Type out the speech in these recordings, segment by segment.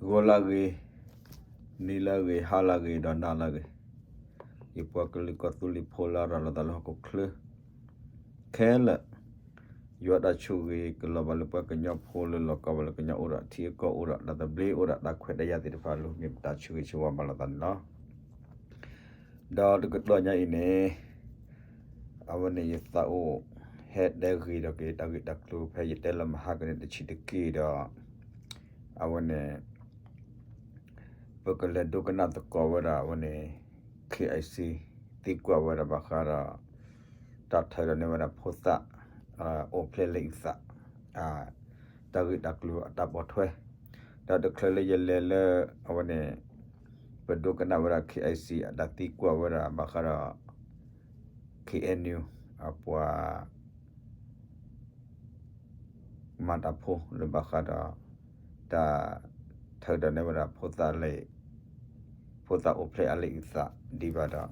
ဂီၤလၢအဂ့ၤ, နံၤလၢအဂ့ၤ, ဟါလၢအဂ့ၤ, ဒီးနၤလၢအဂ့ၤ, ယပှၤကလုာ်ကီၢ်သူလ့ၤဖိလၢအရၤလီၤသးလၢဟီၣ်ခိၣ်ချၢခဲလၢာ်, ယွၤတၢ်ဆိၣ်ဂ့ၤကလီၤဘၣ်လၢပှၤကညီဖိလၢလီၤကီဘၣ်လၢကညီအိၣ်ဒီးထံအကီၢ်အိၣ်ဒီးတၢ်သဘျ့အိၣ်ဒီးတၢ်ခွဲးတၢ်ယာ်သ့ၣ်တဖၣ်လၢမ့ၢ်ပတၢ်ဆိၣ်ဂ့ၤဆိၣ်ဝါဘၣ်လိာ်သးန့ၣ်လီၤ. ဒီးတကတီၢ်ညါအံၤန့ၣ် အဝဲန့ၣ်ယသးအိၣ်ဟဲတဲဂ့ၤထီၣ်က့ၤတၢ်ဂ့ၢ်တၢ်ကျိၤဖဲယတဲလၢမဟါကန့ၣ်တဆံးတက့ၢ်ဒီး အဝဲန့ၣ် ပကလဲၤဒိကနၣ်သကိးဝဲဒၣ်အဝဲန့ၣ် KIC သံကွၢ်ဝဲဒၣ်ဘၣ်ဃးဒီး တၢ်ထၢဒီးန့ၢ်ဝဲဒၣ်ဖိသၣ် အိၣ်ဖျဲၣ်လၢအုၣ်သး တၢ်ဂ့ၢ်တၢ်ကျိၤအတၢ်ပိာ်ထွဲ ဒီးတချုးလၢယလဲၤလၢ အဝဲန့ၣ် ပဒိကနၣ်ဝဲဒၣ် KIC အတၢ်သံကွၢ်ဝဲဒၣ်ဘၣ်ဃးဒီး KNU အပှၤ မၤတၢ်ဖိလၢဘၣ်ဃးဒီး တၢ်ထၢဒီးန့ၢ်ဝဲဒၣ်ဖိသၣ်လၢ ဖိသၣ်အိၣ်ဖျဲၣ်အလၢအုၣ်သးဒံးဘၣ်ဒီး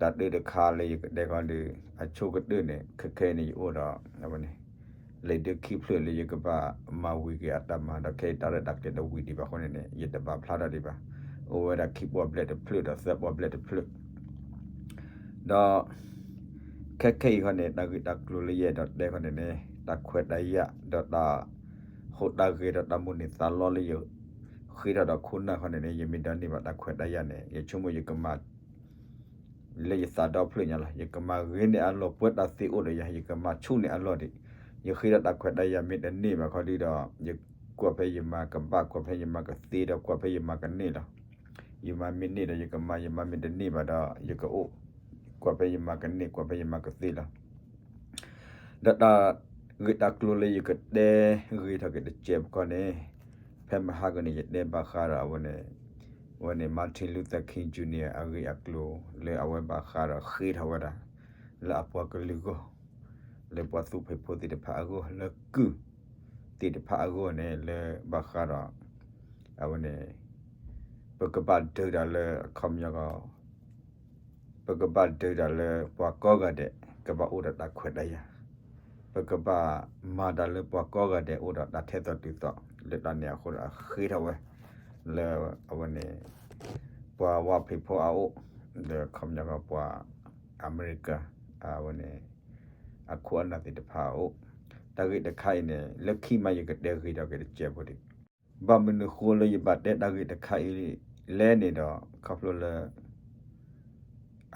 တၢ်ဒုးတခါလၢယကတဲခီဒုး အဆိကတၢၢ်န့ၣ် ခဲခဲအံၤန့ၣ် ယအိၣ်ဒီး အဝဲန့ၣ် လံာ်ဒုးခံဖျၢၣ်လၢယကဘၣ်မၤဝံၤက့ၤအတၢ်မၤဒီး ခဲအံၤတၢ်ရဲၣ်တၢ်ကျဲၤတဝံၤဒံးဘၣ်အဃိန့ၣ်န့ၣ် ယတဘၣ်ဖျါထီၣ်ဒံးဘၣ်. အိၣ်ဝဲဒၣ်ခံပီၢ်ဘျဲၣ်တဖျၢၣ်ဒီးသၢပီၢ်ဘျဲၣ်တဖျၢၣ် ဒီး ခဲခဲအံၤခီန့ၣ် တၢ်ဂ့ၢ်တၢ်ကျိၤလၢယအဲၣ်ဒိးတဲခီန့ၣ်န့ၣ် တၢ်ခွဲးတၢ်ယာ်ဒီးတၢ် ဟူးတၢ်ဂဲၤဒီးတၢ်မိၣ်န့ၢ်သးလီလၢယဃ့ထီၣ်ဒီးခိၣ်နၢ်ခီန့ၣ်န့ၣ် ယမ့ၢ်ဒိးန့ၢ်ဘၣ်တၢ်ခွဲးတၢ်ယာ်န့ၣ် ယဆိကမိၣ်ယကမၤ လၢယသးဒီဖျၢၣ်ညါလီၤ. ယကမၤဂ့ၤန့ၢ်အလီၢ်ပှဲၤတၢ်သ့အိၣ်ဒီးယၤ ယကမၤဆူၣ်န့ၢ်အလီၢ်ဒံး. ယဃ့ဒီးတၢ်ခွဲးတၢ်ယာ်မ့ၢ်တန့ၢ်ဘၣ်ခီဒုဒီး ယကွၢ်ဖဲယမၤကဘၣ် ကွၢ်ဖဲယမၤကသ့ဒီး ကွၢ်ဖဲယမၤကန့ၢ်လီၤ. ယမၤမ့ၢ်န့ၢ်ဒီးယကမၤ ယမၤမ့ၢ်တန့ၢ်ဘၣ်ဒီး ယကအိၣ် ကွၢ်ဖဲယမၤကန့ၢ် ကွၢ်ဖဲယမၤကသ့လီၤ. ဒီးတၢ်ဂ့ၢ်တၢ်ကျိၤလၢယကတဲဂ့ၤထီၣ်က့ၤတစဲးဖိခီန့ၣ် ဖဲမဟါကန့ၣ် ယတဲဘၣ်ဃးဒီးအဝဲန့ၣ် အဝဲန့ၣ် Martin Luther King Junior အဂ့ၢ်အကျိၤလၢအဝဲဘၣ်ဃးဒီးဃ့ထီၣ်ဝဲဒၣ် လၢအပှၤကလုာ်ဂီၢ် လၢပှၤသူဖံးဖိသ့ၣ်တဖၣ်အဂီၢ် လၢကုၢ်သ့ၣ်တဖၣ်အဂီၢ်န့ၣ် လၢဘၣ်ဃးဒီး အဝဲန့ၣ် ပကဘၣ်ဒုးတၢ်လၢအခီပညီ ပကဘၣ်ဒုးတၢ်လၢပှၤကိးဂၤဒဲး ကဘၣ်အိၣ်ဒီးတၢ်ခွဲးတၢ်ယာ်, ပကဘၣ်မၤတၢ်လၢပှၤကိးဂၤဒဲးအိၣ်ဒီးတၢ်ထဲသိးတုၤသိး လၢတၢ်န့ၣ်အဃိဒီးအဃ့ထီၣ်ဝဲ လၢအဝဲန့ၣ် ပှၤဝါဖံးဖိအအိၣ် လၢအခီပညီပှၤအမဲရကၤ အဝဲန့ၣ် အခိၣ်အနၢ်သ့ၣ်တဖၣ်အအိၣ်, တၢ်ဂ့ၢ်တခါအံၤန့ၣ် လၢခံမးယကတဲဂ့ၤထီၣ်က့ၤတစဲးဖိဒံး ဘၣ်မနုၤဃိလၢယဘၣ်တဲတၢ်ဂ့ၢ်တခါအံၤလဲၣ်န့ၣ်ဒီး ခီဖျိလၢ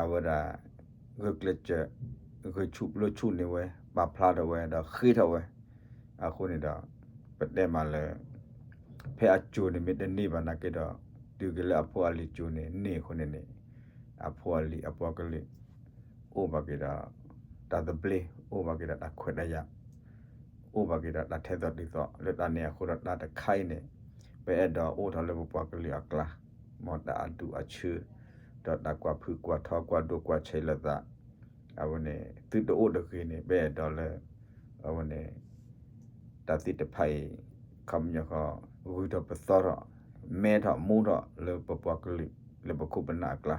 အဝဲဒၣ် ဂုာ်ကျဲးစၢး ဂုာ်ဆူၣ်ပျိဆူၣ်န့ၢ်ဝဲ ပာ်ဖျါထီၣ်ဝဲဒီးဃ့ထီၣ်ဝဲ အဃိန့ၣ်ဒီး ပတဲမးလၢ ဖဲအစိၤန့ၣ်မ့ၢ်တန့ၢ်ဘၣ်နာ်က့ဒီး တုၤက့ၤလၢအဖိအလံၤစိၤန့ၣ်န့ၢ်အဃိန့ၣ်န့ၣ် အဖိအလံၤအပှၤကလုာ် အိၣ်ဘၣ်က့ၤဒီး တၢ်သဘျ့ အိၣ်ဘၣ်က့ၤဒီးတၢ်ခွဲးတၢ်ယာ် အိၣ်ဘၣ်က့ၤဒီးတၢ်ထဲသိးတုၤသိး လၢတၢ်န့ၣ်အဃိဒီးတၢ်တခါအံၤန့ၣ် ပအဲၣ်ဒိးအိၣ်ထီၣ်လၢပပှၤကလုာ်အကျါ မ်တၢ်အဒူၣ်အဆၢ ဒီးတၢ်ကွၢ်ဖုးကွၢ်ထီကွၢ်ဒိကွၢ်ဆံးလိာ်သး အဝဲန့ၣ် သုတအိၣ်တဂ့ၤန့ၣ် ပအဲၣ်ဒိးလၢ အဝဲန့ၣ် တၢ်သ့ၣ်တဖၣ်အံၤ ခီပညီဃီ ဂုာ်ထီၣ်ပသီထီၣ် မဲထီၣ်မူထီၣ်လၢပပှၤကလုာ် လၢပခိၣ်ပနၢ်အကျါ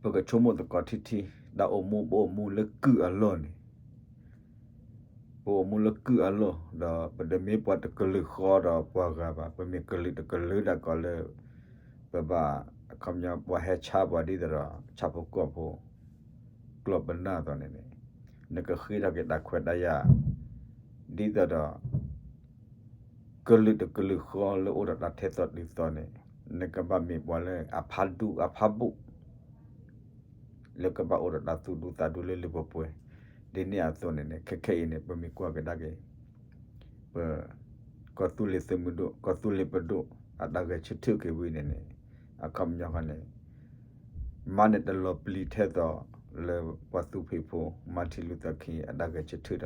ပကဆိကမိၣ်သကိးထံထံ တၢ်အိၣ်မူပအိၣ်မူလၢကုၢ်အလီၢ်န့ၣ် ပအိၣ်မူလၢကုၢ်အလီၢ် ဒီးပတမ့ၢ်ပှၤတကလုာ်ဃီဒီးပှၤဂၤဘၣ် ပမ့ၢ်ကလုာ်တကလုာ်ဒၣ်ကီးလၢ ပဘၣ် အခီပညီပှၤဟဲဆါပှၤဒ်သိးဒီး ဆၣ်ဖိကီၢ်ဖိ ကျီၢ်ပနၢ်အသိးန့ၣ်န့ၣ် နကဃ့ထီၣ်က့ၤတၢ်ခွဲးတၢ်ယာ် ဒ်သိးဒီး ကလုာ်တကလုာ်ဃီလၢအိၣ်ဒီးတၢ်ထဲသိးတုၤသိးန့ၣ် နကဘၣ်မ့ၢ်ပှၤလၢအဖးဒူအဖးဘိၣ် လၢကဘၣ်အိၣ်ဒီးတၢ်သူၣ်ဒူသးဒူလၢလၢပှဲၤပှဲၤ ဒ်န့ၣ်အသိးန့ၣ်န့ၣ် ခဲခဲအံၤန့ၣ် ပမ့ၢ်ကွၢ်ကဒါက့ၤ ပ ကီၢ်သူလ့ၤသုးမုၢ်ဒိၣ် ကီၢ်သူလ့ၤပဒိၣ် အတၢ်ဂဲၤဆၢထၢၣ်က့ၤဝံၤန့ၣ်န့ၣ် အခီပညီဃီန့ၣ် မၤန့ၢ်တလီၤပျံၤထဲသိးလၢပှၤသူဖံးဖိ Martin Luther King အတၢ်ဂဲၤဆၢထၢၣ်ဒီး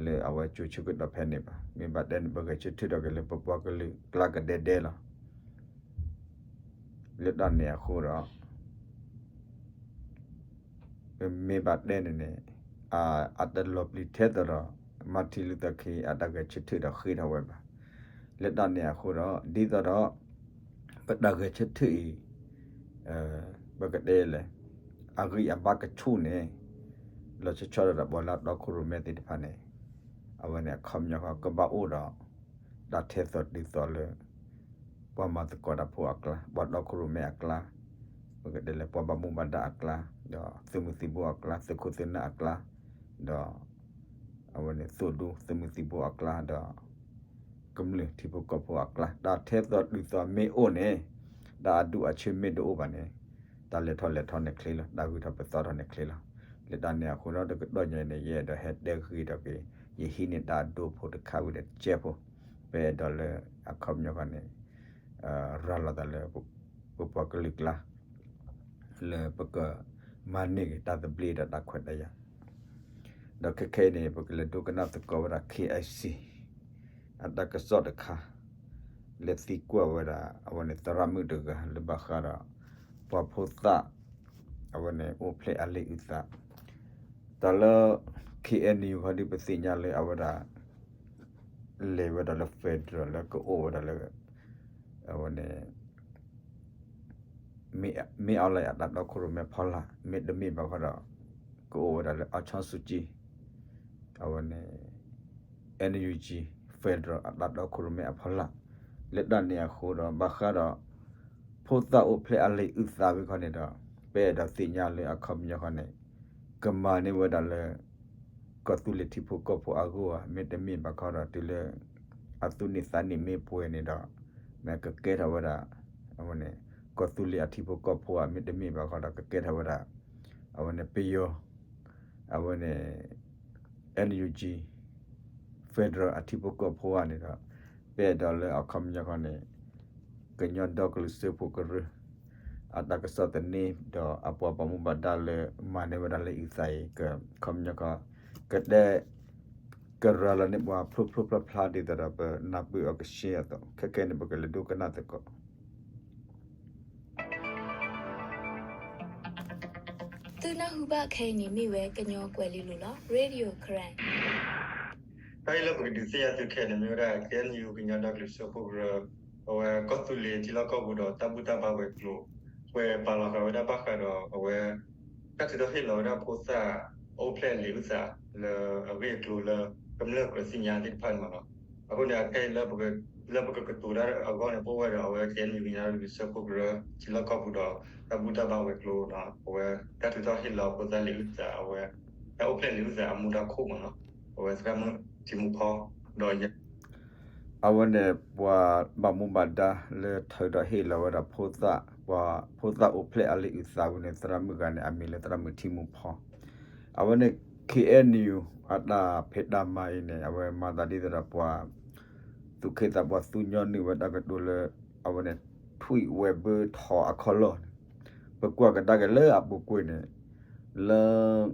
လၢအဝဲကၠိဆၢကတီၢ်ဖဲန့ၣ်ဘၣ်. မ့ၢ်ဘၣ်တဲန့ၣ် ပဂဲၤဆၢထၢၣ်ထီၣ်က့ၤလၢပပှၤကလုာ်ကျါကဒဲဒဲလီၤ. လၢတၢ်န့ၣ်အဃိဒီး မ့ၢ်ဘၣ်တဲန့ၣ်န့ၣ် အတလီၤပျံၤထဲသိးဒီး Martin Luther King အတၢ်ဂဲၤဆၢထၢၣ်ဒီးဃ့ထီၣ်ဝဲဘၣ်. လၢတၢ်န့ၣ်အဃိဒီး ဒ်သိးဒီး ပတၢ်ဂဲၤဆၢထၢၣ်အံၤ ပကတဲလဲၣ် အဂံၢ်အဘါကဆူၣ်န့ၣ် လီၤဆီဆီဒီးပှၤလၢအတီခိၣ်ရိၣ်မဲသ့ၣ်တဖၣ်န့ၣ် အဝဲန့ၣ်အခီပညီဃီကဘၣ်အိၣ်ဒီး တၢ်ထဲသိးတုၤသိးလၢ ပှၤမၤသကိးတၢ်ဖိအကျါ, ပှၤတီခိၣ်ရိၣ်မဲအကျါ, ပကတဲလၢပှၤဘၣ်မူဘၣ်ဒါအကျါ, ဒီးသုးမုၢ်သံၣ်ဘိအကျါ, သုးခိၣ်သုးနၢ်အကျါ, ဒီး အဝဲန့ၣ်သိၣ်ဒူသုးမုၢ်သံၣ်ဘိအကျါ, ဒီး ကမျၢၢ်ထံဖိကီၢ်ဖိအကျါ, တၢ်ထဲသိးတုၤသိးမ့ၢ်အိၣ်န့ၣ်, တၢ်အဒူၣ်အဆၢမ့ၢ်တအိၣ်ဘၣ်န့ၣ်, တၢ်လဲၤထီၣ်လဲၤထီန့ၣ်ချ့လီၤ, တၢ်ဂုၤထီၣ်ပသီထီၣ်န့ၣ်ချ့လီၤ. လၢတၢ်န့ၣ်အဃိဒီး တကတီၢ်ညါအံၤန့ၣ် ယအဲၣ်ဒိးဟဲတဲဂ့ၤဒီးက့ၤ ယဟံးန့ၢ်တၢ်အဒိဖိတခါဝံၤဒီးတကဲဖိ, ပအဲၣ်ဒိးလၢအခီပညီခီန့ၣ် ရၤလီၤသးလၢ ပပှၤကလုာ်ကျါ လၢပကမၤန့ၢ်က့ၤတၢ်သဘျ့ဒီးတၢ်ခွဲးတၢ်ယာ် ဒီးခဲခဲအံၤန့ၣ် ပကလဲၤဒိကနၣ်သကိးဝဲဒၣ် KIC အတၢ်ကစီၣ်တခါ လၢသံကွၢ်ဝဲဒၣ် အဝဲန့ၣ်သရၣ်မုၣ်တဂၤလၢဘၣ်ဃးဒီး ပှၤဖိသၣ် အဝဲန့ၣ်အိၣ်ဖျဲၣ်အလံာ်အုၣ်သး တၢ်လၢ KNU ခီဒုးပသ့ၣ်ညါလၢအဝဲဒၣ် လဲၤဝဲဒၣ်လၢ federal လၢကအိၣ်ဝဲဒၣ်လၢ အဝဲန့ၣ် မ့ၢ်အီၤလၢအတၢ်တီခိၣ်ရိၣ်မဲဖီလာ် မ့တမ့ၢ်ဘၣ်ဃီဒီး ကအိၣ်ဝဲဒၣ်လၢ အောင်ဆန်းစုကြည် အဝဲန့ၣ် NUG federal အတၢ်တီခိၣ်ရိၣ်မဲအဖီလာ် လၢတၢ်န့ၣ်အဃိဒီး ဘၣ်ဃးဒီး ဖိသၣ်အိၣ်ဖျဲၣ်အလံာ်အုၣ်သးဝံၤခီန့ၣ်ဒီး ပအဲၣ်ဒိးသ့ၣ်ညါလၢအခီပညီခီန့ၣ် ကမၤန့ၢ်ဝဲဒၣ်လၢ ကီၢ်သူလ့ၤထံဖိကီၢ်ဖိအဂီၢ်ဧါ မ့တမ့ၢ်ဘၣ်ဃီဒီးတုၤလၢ အသူၣ်နံၣ်သးနံၣ်မ့ၢ်ပှဲၤန့ၣ်ဒီး မ့ၢ်ကကဲထီၣ်ဝဲဒၣ် အဝဲန့ၣ် ကီၢ်သူလ့ၤအထံဖိကီၢ်ဖိဧါ မ့တမ့ၢ်ဘၣ်ဃီဒီးကကဲထီၣ်ဝဲဒၣ် အဝဲန့ၣ်ပယီၤ အဝဲန့ၣ် NUG federal အထံဖိကီၢ်ဖိဧါန့ၣ်ဒီး ပအဲၣ်ဒိးလၢအခီပညီခီန့ၣ် ကညီဒီကလုာ်စၢဖှိၣ်ကရၢ အတၢ်ကစီၣ်သန့ဒီးအပှၤဘၣ်မူဘၣ်ဒါလၢမၤန့ၢ်ဝဲဒၣ်လံာ်အုၣ်သးအံၤ ကခီပညီခီ ကတဲ ကရၤလီၤန့ၢ်ပှၤဖျိဖျိဖျါဖျါဒ်သိးဒီး ပနၢ်ပၢၢ်အီၤကရှဲအသိး ခဲခဲန့ၣ် ပကလဲၤဒိကနၣ်သကိး သုနၢ်ဟူဘၣ်ခဲအံၤန့ၣ် မ့ၢ်ဝဲကညီကွဲၤလ့လိၤလီၤ. Radio Karen တၢ်အံၤလၢပကဒုးသ့ၣ်ညါသုခဲအံၤန့ၣ် မ့ၢ်ဝဲဒၣ် KNU ကညီဒီကလုာ်စၢဖှိၣ်ကရၢ အဝဲကီၢ်သူလ့ၤထံလီၢ်ကီၢ်ပူၤဒီးတၢ်ဘူၣ်တၢ်ဘါဝဲၤကျိၤ ကွဲးပာ်လီၤဃာ်ဝဲဒၣ်ဘၣ်ဃးဒီးအဝဲ တၢ်ထုးထီၣ်ဟ့ၣ်လီၤဝဲဒၣ်ဖိသၣ်အိၣ်ဖျဲၣ်လံာ်အုၣ်သးလၢအဂ့ၢ်အကျိၤလၢ ကမျၢၢ်ကြၢးသ့ၣ်ညါသ့ၣ်တဖၣ်န့ၣ်မးနီၤ. အဃိန့ၣ် အခဲအံၤလၢပက လၢပကကတိၤတၢ်အဂီၢ်န့ၣ် ပအိၣ်ဝဲဒီးအဝဲ KNU ကညီဒီကလုာ်စၢဖှိၣ်ကရၢ ထံလီၢ်ကီၢ်ပူၤဒီး တၢ်ဘူၣ်တၢ်ဘါဝဲၤကျိၤနီၤ အဝဲတၢ်ထုးထီၣ်ဟ့ၣ်လီၤဖိသၣ်လံာ်အုၣ်သး အဝဲ တၢ်အိၣ်ဖျဲၣ်လံာ်အုၣ်သးအမူဒါခိၣ်မးနီၤ အဝဲသရၣ်မုၣ်ထံမူဖီ ဒီး အဝဲန့ၣ် ပှၤဘၣ်မူဘၣ်ဒါလၢထုးထီၣ်ဟ့ၣ်လီၤဝဲဒၣ်ဖိသၣ် ပှၤဖိသၣ်အိၣ်ဖျဲၣ်အလံာ်အုၣ်သးဝံၤန့ၣ် သရၣ်မုၣ်ဂၤန့ၣ် အမံၤလၢသရၣ်မုၣ်ထံမူဖီ အဝဲန့ၣ် KNU အတၢ်ဖံးတၢ်မၤအံၤန့ၣ် အဝဲမၤသးဒ်သိးဒီးပှၤ သူၣ်က့သးပှၢ်သူညီနုၢ်ဝဲတၢ်ကတိၤလၢ အဝဲန့ၣ် ထွံၣ်ဝဲၢ်ဘၢထီၣ်အခီၣ်လီၢ်န့ၣ် ပကွၢ်ကဒါက့ၤလၢအပူၤကွံာ်န့ၣ် လၢ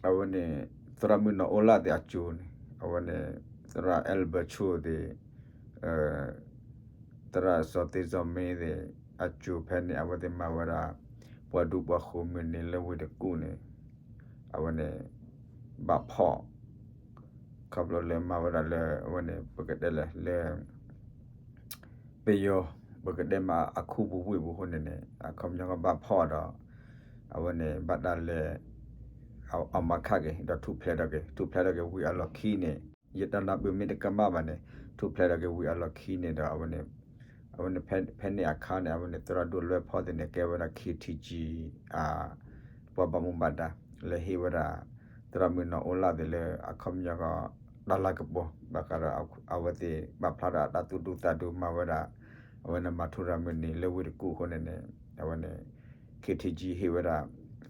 အဝဲန့ၣ် သရၣ်မုၣ်နီၢ်အိလၣ်သ့ၣ်အစိၤန့ၣ် အဝဲန့ၣ် သရၣ်အဲလ်ဘၢၣ်ဆိၣ်သ့ၣ် သရၣ်စီၤသ့စီၤမ့သ့ၣ် အစိၤဖဲန့ၣ် အဝဲသ့ၣ်မၤဝဲဒၣ် ပှၤဒူပှၤဃိၤမုၢ်နံၤလၢဝ့ၢ်တကူၣ်န့ၣ် အဝဲန့ၣ် ဘၣ်ဖီၣ် ခီဖျိလၢမၤဝဲဒၣ်လၢ အဝဲန့ၣ် ပကတဲလၢ လၢ ပယီၤ ပကတဲမးအခူပူၤဝ့ၢ်ပူၤအဃိန့ၣ်န့ၣ် အခီပညီကဘၣ်ဖီၣ်ဒီး အဝဲန့ၣ် ဘၣ်တၢ်လဲၤ အမၤခးက့ၤ ဒီးထူၣ်ဖျဲးထီၣ်က့ၤ ထူၣ်ဖျဲးထီၣ်က့ၤဝံၤအလီၢ်ခံန့ၣ် ယတၢ်နၢ်ပၢၢ်မ့ၢ်တကမၣ်ဘၣ်န့ၣ် ထူၣ်ဖျဲးထီၣ်က့ၤဝံၤအလီၢ်ခံန့ၣ်ဒီး အဝဲန့ၣ် အဝဲန့ၣ် ဖဲန့ၣ်အခါန့ၣ် အဝဲန့ၣ်သရၣ်ဒိၣ်လွဲဖီသ့ၣ်န့ၣ် ကဲဝဲဒၣ် KTG အ ပှၤဘၣ်မူဘၣ်ဒါ လၢဟ့ၣ်ဝဲဒၣ် သရၣ်မုၣ်နီၢ်အိလၣ်သ့ၣ်လၢအခီပညီကီး တၢ်လၤကပီၤ ဘၣ်ဃးဒီး အဝဲသ့ၣ်ပာ်ဖျါထီၣ်အတၢ်သူၣ်ဒူသးဒူမၤဝဲဒၣ် အဝဲန့ၣ်မၤထူရၤမုၢ်နံၤလၢဝ့ၢ်တကူၣ်အဃိန့ၣ်န့ၣ် အဝဲန့ၣ် KTG ဟ့ၣ်ဝဲဒၣ်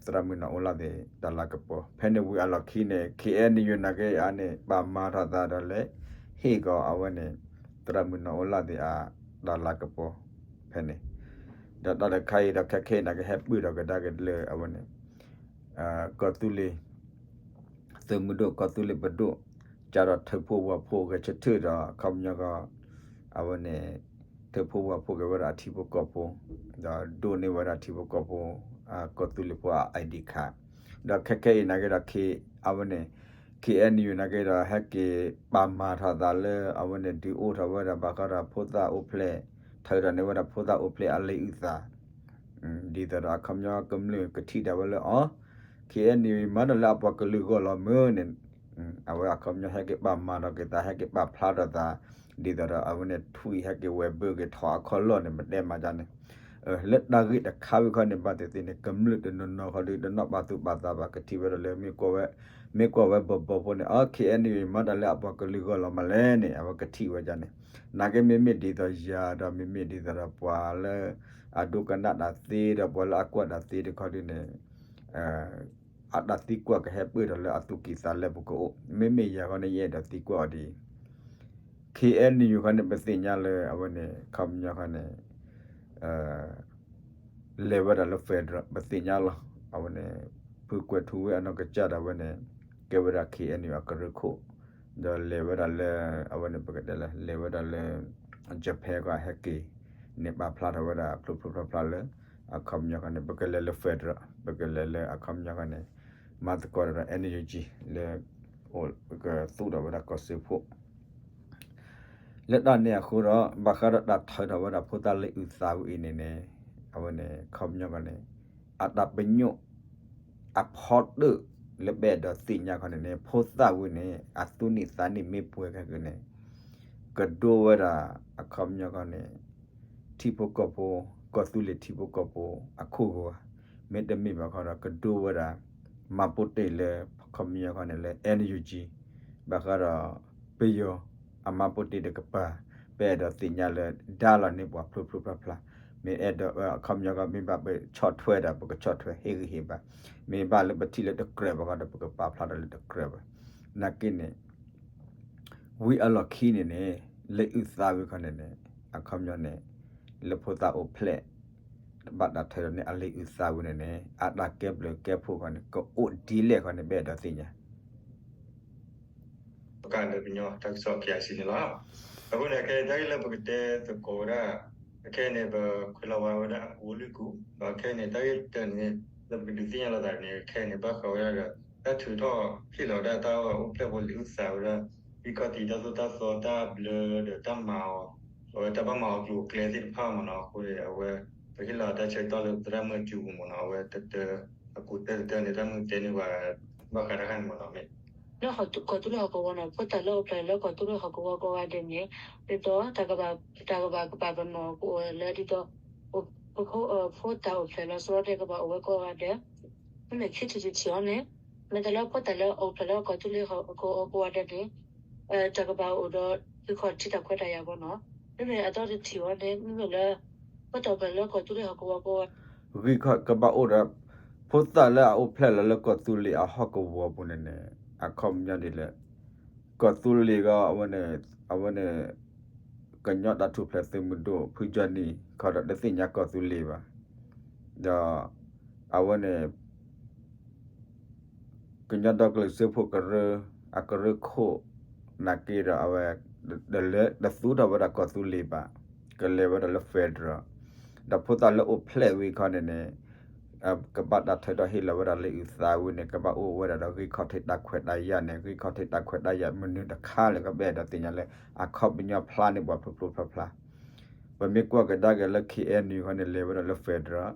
သရၣ်မုၣ်နီၢ်အိလၣ်သ့ၣ်တၢ်လၤကပီၤ ဖဲန့ၣ်ဝံၤအလီၢ်ခံန့ၣ် KNU နာ်က့အါန့ၣ် ပာ်မၤထီၣ်သးဒီးလဲၤ ဟ့ၣ်ကီးအဝဲန့ၣ် သရၣ်မုၣ်နီၢ်အိလၣ်သ့ၣ်အတၢ်လၤကပီၤ ဖဲန့ၣ် ဒီးတၢ်တခါအံၤဒီးခဲခဲအံၤနာ်က့ဟဲပၢၢ်ထီၣ်ကဒါက့ၤလၢအဝဲန့ၣ် ကီၢ်သူလ့ၤ သုးမုၢ်ဒိၣ် ကီၢ်သူလ့ၤပဒိၣ် ကၢ်ဒီးထၢဖှိၣ်ဝၣ်ဖှိၣ်ဂဲၤဆၢထၢၣ်ဒီး အခီပညီကီး အဝဲန့ၣ် ထၢဖှိၣ်ဝၣ်ဖှိၣ်က့ၤဝဲဒၣ်အထံဖိကီၢ်ဖိ ဒီးဒိးန့ၢ်ဝဲဒၣ်ထံဖိကီၢ်ဖိ ကီၢ်သူလ့ၤဖိအ ID card ဒီးခဲခဲအံၤနာ်က့ဒီး အဝဲန့ၣ် KNU နာ်က့ဒီး ဟဲက့ၤပာ်မၤထီၣ်သးလၢ အဝဲန့ၣ်ဒုးအိၣ်ထီၣ်ဝဲဒၣ်ဘၣ်ဃးဒီးဖိသၣ်အိၣ်ဖျဲၣ် ထုးထီၣ်န့ၢ်ဝဲဒၣ်ဖိသၣ်အိၣ်ဖျဲၣ်အလံာ်အုၣ်သး ဒ်သိးဒီးအခီပညီကမျၢၢ်ကထံၣ်ဒၣ်ဝဲလၢအီၤ KNU မၤတၢ်လၢအပှၤကလုာ်ဂီၢ်လီၤမ့ၢ်န့ၣ် အဝဲအခီပညီဟဲက့ၤပာ်မၤထီၣ်က့ၤသး ဟဲက့ၤပာ်ဖျါထီၣ်သး ဒ်သိးဒီးအဝဲန့ၣ်ထွံၣ်ဟဲက့ၤဝဲဘၢက့ၤထီၣ်အခီၣ်လီၢ်န့ၣ် ပတဲမၤဒ်န့ၣ် လၢတၢ်ဂ့ၢ်တခါဝံၤခီန့ၣ် ဘၣ်သ့ၣ်သ့ၣ်န့ၣ် ကမျၢၢ်တနီၤနီၤခီဒုး တနီၣ်ဘၣ်သူၣ်ဘၣ်သးဘၣ် ကထံၣ်ဝဲဒၣ်လၢ မ့ၢ်ကွၢ်ဝဲ မ့ၢ်ကွၢ်ဝဲဘီဘီဖိန့ၣ် အ ခ့ၣ်အဲၣ်ယူၣ် မၤတၢ်လၢအပှၤကလုာ်ဂီၢ်လီၤမးလဲၣ်န့ၣ် အဝဲကထံၣ်ဝဲဒ်န့ၣ်. နာ်က့မ့မ့ၢ်ဒ်သိးယၤဒီး မ့မ့ၢ်ဒ်သိးဒီးပှၤလၢ အဒိကနၣ်တၢ်သ့ဒီးပှၤလၢအကွၢ်တၢ်သ့တခီဒုးန့ၣ် အတၢ်သံကွၢ်ကဟဲပၢၢ်ဒီးလၢအသူၣ်ကံၢ်သးလဲပူၤကအိၣ်. မ့မ့ၢ်ယၤဃီန့ၣ် ယအဲၣ်ဒိးသံကွၢ်အီၤဒ်အံၤ, ခ့ၣ်အဲၣ်ယူၣ်ခီန့ၣ် ပသ့ၣ်ညါလၢအဝဲန့ၣ် ခီပညီခီန့ၣ် လဲၤဝဲဒၣ်လၢ federal ပသ့ၣ်ညါလီၤ. အဝဲန့ၣ် ဖုကွဲၤထူဝ့ၣ်အနီၢ်ကစၢ်ဒၣ်ဝဲန့ၣ် ကဲဝဲဒၣ် ခ့ၣ်အဲၣ်ယူၣ် အကရၢခိၣ်, ဒီးလဲၤဝဲဒၣ်လၢ အဝဲန့ၣ်ပကတဲလၢ လဲၤဝဲဒၣ်လၢ Japan ကီၢ်ဟဲက့ၤ န့ၢ်ပာ်ဖျါထီၣ်ဝဲဒၣ်ဖျိဖျိဖျါဖျါလၢ အခီပညီခီန့ၣ် ပကလဲၤလၢ federal ပကလဲၤလၢအခီပညီခီန့ၣ် မၤသကိးဒီး NUG လၢ ကသူၣ်ထီၣ်ဝဲဒၣ်ကီၢ်စၢဖှိၣ် လၢတၢ်န့ၣ်အဃိဒီး ဘၣ်ဃးဒီးတၢ်ထုးထီၣ်ဝဲဒၣ်ဖိသၣ်လၢအုၣ်သးဝံၤအံၤန့ၣ်န့ၣ် အဝဲန့ၣ် ခီပညီကီးန့ၣ် အတၢ်ပညိၣ် အဖီတၢၣ်လၢပအဲၣ်ဒိးသ့ၣ်ညါခီန့ၣ်န့ၣ် ဖိသၣ်ဝံၤန့ၣ် အသူၣ်နံၣ်သးနံၣ်မ့ၢ်ပှဲၤခဲကန့ၣ် ကဒိဝဲဒၣ် အခီပညီကီးန့ၣ် ထံဖိကီၢ်ဖိ ကီၢ်သူလ့ၤထံဖိကီၢ်ဖိအခိၣ်ဂီၤဧါ, မ့တမ့ၢ်ဘၣ်ဃီဒီး ကဒိဝဲဒၣ် မှတ်ပုံတင်လၢ ခီပညီခီန့ၣ်လၢ NUG ဘၣ်ဃးဒီး ပယီၤ အမှတ်ပုံတင်တကပၤ ပအဲၣ်ဒိးသ့ၣ်ညါလၢ ဒါလီၤန့ၢ်ပှၤဖျိဖျိဖျါဖျါ, မ့ၢ်အဲၣ်ဒိး အခီပညီကီး မ့ၢ်ဘၣ်ပဆီၣ်ထွဲဒီး ပကဆီၣ်ထွဲဟ့ၣ်ဂံၢ်ဟ့ၣ်ဘါ, မ့ၢ်ဘၣ်လၢပထံၣ်လၢတကြၢးဘၣ်ဃီဒီး ပကပာ်ဖျါထီၣ်လၢတကြၢးဘၣ်. နာ်က့န့ၣ် ဝံၤအလီၢ်ခံန့ၣ်န့ၣ် လၢအုၣ်သးဝံၤခီန့ၣ်န့ၣ် အခီပညီန့ၣ် လၢဖိသၣ်အိၣ်ဖျဲၣ် ဘၣ်တၢ်ထုးထီၣ်န့ၢ်အလံာ်အုၣ်သးဝံၤန့ၣ်န့ၣ် အတၢ်ကဲဘျုးကဲဖှိၣ်ခီန့ၣ် ကအိၣ်ဒ်လဲၣ်ခီန့ၣ် ပအဲၣ်ဒိးသ့ၣ်ညါ ပကၢ်လၢကညီတၢ်ကစီၣ် ခ့ၣ်အဲၣ်စံၣ် န့ၣ်လီၤ. အဃိန့ၣ် ခဲအံၤတၢ်ဂ့ၢ်လၢပကတဲသကိးဝဲဒၣ် အခဲအံၤန့ၣ် ပခွဲးလီၤဝဲဒၣ်အပူၤလွံၢ်ကူၣ် ဒီးခဲအံၤန့ၣ် တၢ်ဂ့ၢ်တၢန့ၣ် လၢပကဒုးသ့ၣ်ညါလိာ်သးန့ၣ် ခဲအံၤန့ၣ် ဘၣ်ဃးဝဲဒၣ်ဒီး တၢ်ထုးထီၣ်ဟ့ၣ်လီၤဝဲဒၣ်တၢ်အိၣ်ဖျဲၣ်ဖိလံာ်အုၣ်သးဝဲဒၣ် ဂံၢ်ခီၣ်ထံးတၢ်သိၣ်တၢ်သီတၢ်ဘျၢဒီးတၢ်မၤအီၤ အဝဲတၢ်ဘၣ်မၤအီၤကျိၤအကျဲသ့ၣ်တဖၣ်မ့ၢ်နီၤ. အဃိန့ၣ် အဝဲ ပဟ့ၣ်လီၤတၢ်ဆၢကတီၢ်လၢသရၣ်မုၣ်အစုပူၤမ့ၢ်နီၤ. အဝဲတတၢ အကူတၢတတၢန့ၣ် တၢ်မုၢ်တဲန့ၢ်ပှၤ ဘၣ်ဃးတၢ်ခါန့ၣ်မ့ၢ်နီၤ. မ့ၢ် လၢကီၢ်သူလ့ၤဟီၣ်ကဝီၤန့ၣ် ဖိသၣ်လၢအိၣ်ဖျဲၣ်လၢကီၢ်သူလ့ၤဟီၣ်ကဝီၤကိးဂၤဒဲးန့ၣ် ဒ်သိး တၢ်ကဘၣ် တၢ်ကဘၣ်ကပာ်ပနီၣ်ကအိၣ်လၢဒ်သိး ဖိသၣ်အိၣ်ဖျဲၣ်လီၤဆီဒဲး ကဘၣ်အိၣ်ဝဲကိးဂၤဒဲး မ့မ့ၢ်ခံထံၣ်တထံၣ်အံၤန့ၣ် မ့ၢ်တၢ်လၢဖိသၣ်လၢအိၣ်ဖျဲၣ်လၢကီၢ်သူလ့ၤဟီၣ်ကဝီၤကိးဂၤဒဲးန့ၣ် တၢ်ကဘၣ်အိၣ်ဒီး ဂံၢ်ခီၣ်ထံးတၢ်ခွဲးတၢ်ယာ်အဂီၢ်နီၤ. မ့မ့ၢ်အသီတထံၣ်အံၤန့ၣ် မ့မ့ၢ်လၢ ဖိသၣ်အိၣ်ဖျဲၣ်လၢကီၢ်သူလ့ၤဟီၣ်ကဝီၤကိးဂၤ ဂံၢ်ခီၣ်ကဘၣ်အိၣ်ဒီး ဖိသၣ်လၢအအိၣ်ဖျဲၣ်လီၤလၢကီၢ်သူလ့ၤအဟီၣ်ကဝီၤပူၤန့ၣ်န့ၣ် အခီပညီဒ်လဲၣ် ကီၢ်သူလ့ၤကီး အဝဲန့ၣ် အဝဲန့ၣ် ကညီတၢ်ထူၣ်ဖျဲးသုးမုၢ်ဒိၣ် ဖုကၠီနံၣ် ခီဒီးတသ့ၣ်ညါကီၢ်သူလ့ၤဘၣ်. ဒီး အဝဲန့ၣ် ကညီဒီကလုာ်စၢဖှိၣ်ကရၢ အကရၢခိၣ် နာ်က့ဒီးအဝဲ တသူထီၣ်ဝဲဒၣ်ကီၢ်သူလ့ၤဘၣ်, ကလဲၤဝဲဒၣ်လၢ federal ဒီးဖိသၣ်လၢအိၣ်ဖျဲၣ်ဝံၤခီန့ၣ်န့ၣ် ကဘၣ်တၢ်ထုးထီၣ်ဟ့ၣ်လီၤဝဲဒၣ်လံာ်အုၣ်သးဝံၤန့ၣ် ကဘၣ်အိၣ်ဝဲဒၣ်ဒီးဂံၢ်ခီၣ်ထံးတၢ်ခွဲးတၢ်ယာ်န့ၣ် ဂံၢ်ခီၣ်ထံးတၢ်ခွဲးတၢ်ယာ်မနုၤတခါလဲၣ် ကဘၣ်အဲၣ်ဒိးသ့ၣ်ညါလၢ အခီပညီဖျါန့ၢ်ပှၤဖျိဖျိဖျါဖျါ ပမ့ၢ်ကွၢ်ကဒါက့ၤလၢ ခ့ၣ်အဲၣ်ယူၣ် ခီန့ၣ် လဲၤဝဲဒၣ်လၢ federal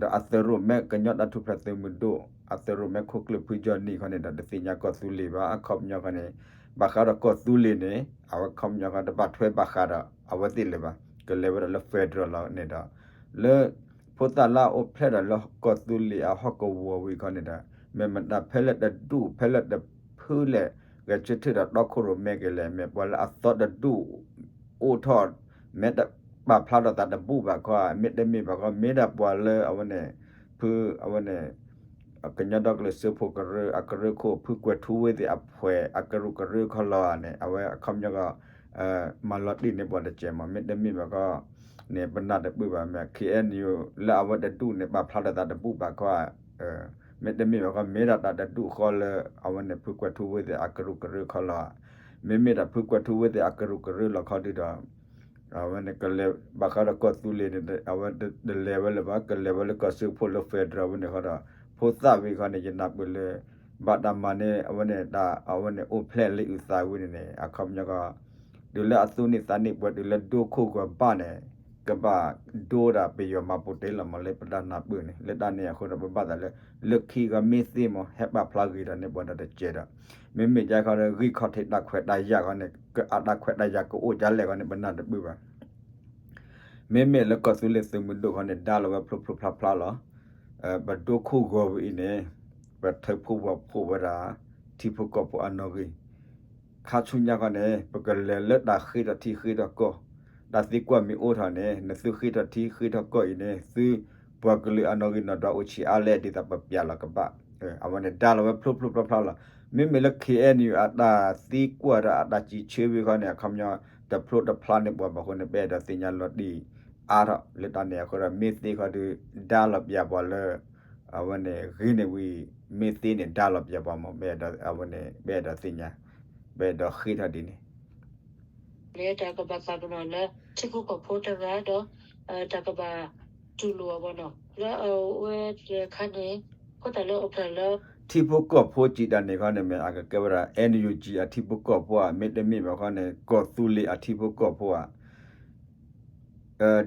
ဒီးအသုးရိၣ်မဲကညီတၢ်ထူၣ်ဖျဲးသုးမုၢ်ဒိၣ် အသုးရိၣ်မဲခိၣ်ကျၢၢ်ဖုကၠီနံၣ်ခီန့ၣ်ဒီး တသ့ၣ်ညါကီၢ်သူလ့ၤဘၣ် အခီပညီခီန့ၣ် ဘၣ်ဃးဒီးကီၢ်သူလ့ၤန့ၣ် အဝဲခီပညီခီတဘၣ်ထွဲဘၣ်ဃးဒီးအဝဲသ့ၣ်လၢၤဘၣ် ကလဲၤဝဲဒၣ်လၢ federal လီၤန့ၣ်ဒီး လၢ ဖိသၣ်လၢအအိၣ်ဖျဲၣ်ဒီးလၢကီၢ်သူလ့ၤအဟီၣ်ကဝီၤဝံၤခီန့ၣ်ဒီး မ့ၢ်မတၤဖဲလၢတဒူၣ်ဖဲလၢတဖုလဲၣ် ဂဲၤဆၢထၢၣ်ဒီးတီခိၣ်ရိၣ်မဲက့ၤလဲၣ် မ့ၢ်ပှၤလၢအသီတဒူၣ် အိၣ်ထီၣ် မ့ၢ်တပာ်ဖျါထီၣ်သးတဘူၣ်ဘၣ်ခီ မ့တမ့ၢ်ဘၣ်ခီ မ့ၢ်ဒၣ်ပှၤလၢအဝဲန့ၣ် ဖုအဝဲန့ၣ် ကညီဒီကလုာ်စၢဖှိၣ်ကရၢ အကရၢခိၣ်ဖုကွဲၤထူဝ့ၢ်သ့ၣ်အဖှဲး အကရူၢ်ကရၢခီလီၤန့ၣ် အဝဲအခီပညီကီး မၤလီၤတံၢ်န့ၢ်ပှၤတကဲးမး မ့တမ့ၢ်ဘၣ်ခီ န့ၣ် ပနၢ်တပၢၢ်ဘၣ် မ့ၢ် ခ့ၣ်အဲၣ်ယူၣ် လၢအဝဲတဒူၣ်န့ၣ် ပာ်ဖျါထီၣ်သးတဘူၣ်ဘၣ်ခီ မ့တမ့ၢ်ဘၣ်ခီ မ့ၢ်ဒၣ်တၢ်တဒူၣ်ဃီလၢ အဝဲန့ၣ် ဖုကွဲၤထူဝ့ၢ်သ့ၣ်အကရူၢ်ကရၢခီလီၤ မ့မ့ၢ်ဒၣ်ဖုကွဲၤထူဝ့ၢ်သ့ၣ်အကရူၢ်ကရၢလီၤခီဒုဒီး အဝဲန့ၣ်ကလဲၤ ဘၣ်ဃးဒီးကီၢ်သူလ့ၤန့ၣ် အဝဲတလဲၤဝဲလၢၤဘၣ် ကလဲၤဝဲလၢကီၢ်စၢဖှိၣ်လၢ federal ဝဲန့ၣ်ဃီဒီး ဖိသၣ်ဝံၤခီန့ၣ် ယနၢ်ပၢၢ်လၢ ဘၣ်တၢ်မၤန့ၢ် အဝဲန့ၣ် တၢ် အဝဲန့ၣ် အိၣ်ဖျဲၣ်လံာ်အုၣ်သးဝံၤန့ၣ်န့ၣ် အခီပညီကီး တုၤလၢအသူၣ်နံၣ်သးနံၣ်ပှဲၤ တုၤလၢဒိခိၣ်ကီၤဘၣ်န့ၣ် ကဘၣ်ဒိဒၣ်ပယီၤမၤပူၤတ့ၢ်လီၤမး လၢပတၢ်နၢ်ပၢၢ်န့ၣ် လၢတၢ်န့ၣ်အဃိဒီး ပဘၣ်သးလၢ လၢခံဂၤမ့ၢ်သ့မး ဟဲပာ်ဖျါဂ့ၤဒီးန့ၣ် ပှၤဒီးတကဲဒီး မ့မ့ၢ်ကခီဒီး ဂံၢ်ခီၣ်ထံးတၢ်ခွဲးတၢ်ယာ်ခီန့ၣ် ကအတၢ်ခွဲးတၢ်ယာ်ကအိၣ်ဒ်လဲၣ်ခီန့ၣ် ပနၢ်တပၢၢ်ဘၣ်. မ့မ့ၢ်လၢကီၢ်သူလ့ၤသုးမုၢ်ဒိၣ်ခီန့ၣ် ဒါလီၤဝဲဖျိဖျိဖျါဖျါလီၤ. ပဒိခိၣ်ဂီၤဝဲအံၤန့ၣ် ပထၢဖှိၣ်ဝီၤဖှိၣ်ဝဲဒၣ် ထံဖိကီၢ်ဖိအနီၣ်ဂံၢ် ခါဆူညါခီန့ၣ် ပကလဲၤလၢတၢ်ဃ့ထီၣ်ထံဃ့ထီၣ်ကီၢ်, တၢ်သံကွၢ်မ့ၢ်အိၣ်ထီၣ်န့ၣ် နသုဃ့ထီၣ်ထံဃ့ထီၣ်ကီၢ်အံၤန့ၣ် သုပှၤကလုာ်အနီၣ်ဂံၢ်နီၣ်ဒွးအိၣ်ဆံးအါလဲၣ် ဒ်သိးပပျးလီၤကဘၣ်. အဝဲန့ၣ်ဒါလီၤဝဲဖျိဖျိဖျါဖျါလီၤ. မ့မ့ၢ်လၢ K N U အတၢ်သံကွၢ်ဒီးအတၢ်စံးဆၢဝံၤခီန့ၣ် အခီပညီ တဖျိတဖျါန့ၢ်ပှၤဘၣ်အဃိန့ၣ် ပအဲၣ်ဒိးသ့ၣ်ညါလီၤတံၢ်အါထီၣ်လၢတၢ်န့ၣ်အဃိဒီး မ့ၢ်သ့ခီဒီး ဒါလီၤပျးပှၤလၢ အဝဲန့ၣ်ဂ့ၤန့ၢ်ဝံၤ မ့ၢ်သ့န့ၣ် ဒါလီၤပျးပှၤမး အဝဲန့ၣ် ပအဲၣ်ဒိးသ့ၣ်ညါ ပအဲၣ်ဒိးဃ့ထီၣ်ဒ်န့ၣ် လၢတၢ်ကဘၣ်ပာ်ပနီၣ်လၢ ထံဖိကီၢ်ဖိတဂၤဒီး တၢ်ကဘၣ်တူၢ်လိာ်အီၤဘၣ်နီၤ လၢအဝဲတခါန့ၣ် ဖိသၣ်လၢအိၣ်ဖျဲၣ်လၢ ထံဖိကီၢ်ဖိစံးတၢ်န့ၣ်ခီန့ၣ်မ့ၢ် အကကဲဝဲဒၣ် N U G အထံဖိကီၢ်ဖိဧါ မ့တမ့ၢ်ဘၣ်ခီန့ၣ် ကီၢ်သူလ့ၤအထံဖိကီၢ်ဖိဧါ ဒ်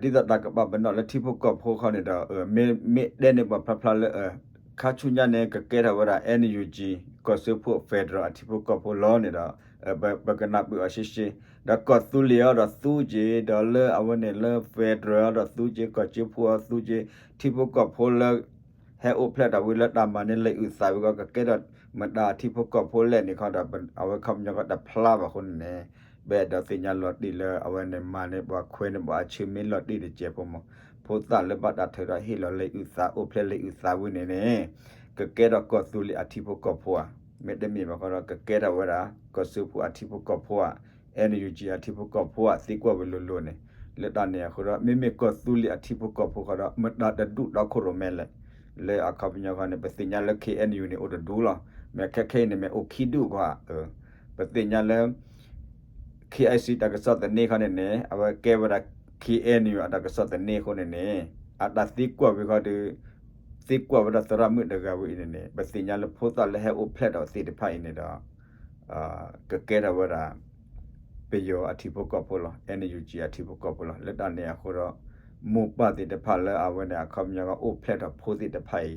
သိးတၢ်ကဘၣ်ပနီၣ်လၢထံဖိကီၢ်ဖိခီန့ၣ်ဒီး မ့ၢ်တဲန့ၢ်ပှၤဖျါဖျါလၢ ခါဆူညါန့ၣ် ကကဲထီၣ်ဝဲဒၣ် N U G ကီၢ်စၢဖှိၣ် federal အထံဖိကီၢ်ဖိလီၤန့ၣ်ဒီး ပကနၢ်ပၢၢ်အီၤရှဲရှဲ ဒီးကီၢ်သူလ့ၤအီၤဒီးသူက့ၤ ဒီးလၢအဝဲန့ၣ်လၢ federal အီၤဒီးသူက့ၤ ကီၢ်စၢဖှိၣ်အီၤသူက့ၤ ထံဖိကီၢ်ဖိလၢ ဟဲအိၣ်ဖျဲၣ်ထီၣ်ဝံၤလၢတၢ်မၤန့ၢ်လံာ်အုၣ်သးဝံၤကီး ကကဲထီၣ်မတၤထံဖိကီၢ်ဖိလဲၣ်န့ၣ်ခီဒီး အဝဲခီပညီကီးတဖျါဘၣ်အဃိန့ၣ်န့ၣ် ပအဲၣ်ဒိးသ့ၣ်ညါလီၤတံၢ်လၢအဝဲန့ၣ်မၤန့ၢ်ပှၤခွဲးန့ၢ်ပှၤအဆၢမ့ၢ်လီၤတံၢ်တစဲးဖိမး ဖိသၣ်လၢဘၣ်တၢ်ထုးထီၣ်ဟ့ၣ်လီၤလံာ်အုၣ်သး အိၣ်ဖျဲၣ်လံာ်အုၣ်သးဝံၤန့ၣ်န့ၣ် ကကဲထီၣ်ကီၢ်သူလ့ၤအထံဖိကီၢ်ဖိဧါ မ့တမ့ၢ်ဘၣ်ခီဒီး ကကဲထီၣ်ဝဲဒၣ် ကီၢ်စၢဖှိၣ်အထံဖိကီၢ်ဖိဧါ N U G အထံဖိကီၢ်ဖိဧါ သံကွၢ်ဝံၤလိၤလိၤန့ၣ် လၢတၢ်န့ၣ်အဃိဒီး မ့မ့ၢ်ကီၢ်သူလ့ၤအထံဖိကီၢ်ဖိဃီဒီး မတၤတဒူၣ်ဒီခိၣ်ရိၣ်မဲလဲၣ် လၢအခီပညီဃီန့ၣ် ပသ့ၣ်ညါလၢ K N U န့ၣ် အိၣ်တဒူၣ်လီၤ. မ့ၢ်ခဲခဲအံၤန့ၣ် မ့ၢ်အိၣ်ခံဒူၣ်ကွၢ် ပသ့ၣ်ညါလၢ K I C တၢ်ကစီၣ်သန့ခီန့ၣ်န့ၣ် အဝဲကဲဝဲဒၣ် K N U အတၢ်ကစီၣ်သန့အဃိန့ၣ်န့ၣ် အတၢ်သံကွၢ်ဝံၤဃီဒီး သံကွၢ်ဝဲဒၣ်သရၣ်မုၣ်တဂၤဝဲအံၤန့ၣ်န့ၣ် ပသ့ၣ်ညါလၢဖိသၣ်လၢဟဲအိၣ်ဖျဲၣ်ထီၣ်သ့ၣ်တဖၣ်အံၤန့ၣ်ဒီး ကကဲထီၣ်ဝဲဒၣ် ပယီၤအထံဖိကီၢ်ဖိလီၤ N U G အထံဖိကီၢ်ဖိလီၤ. လၢတၢ်န့ၣ်အဃိဒီး မိၢ်ပၢ်သ့ၣ်တဖၣ်လၢအဝဲန့ၣ် အခီပညီကအိၣ်ဖျဲၣ်ထီၣ်ဖိသ့ၣ်တဖၣ်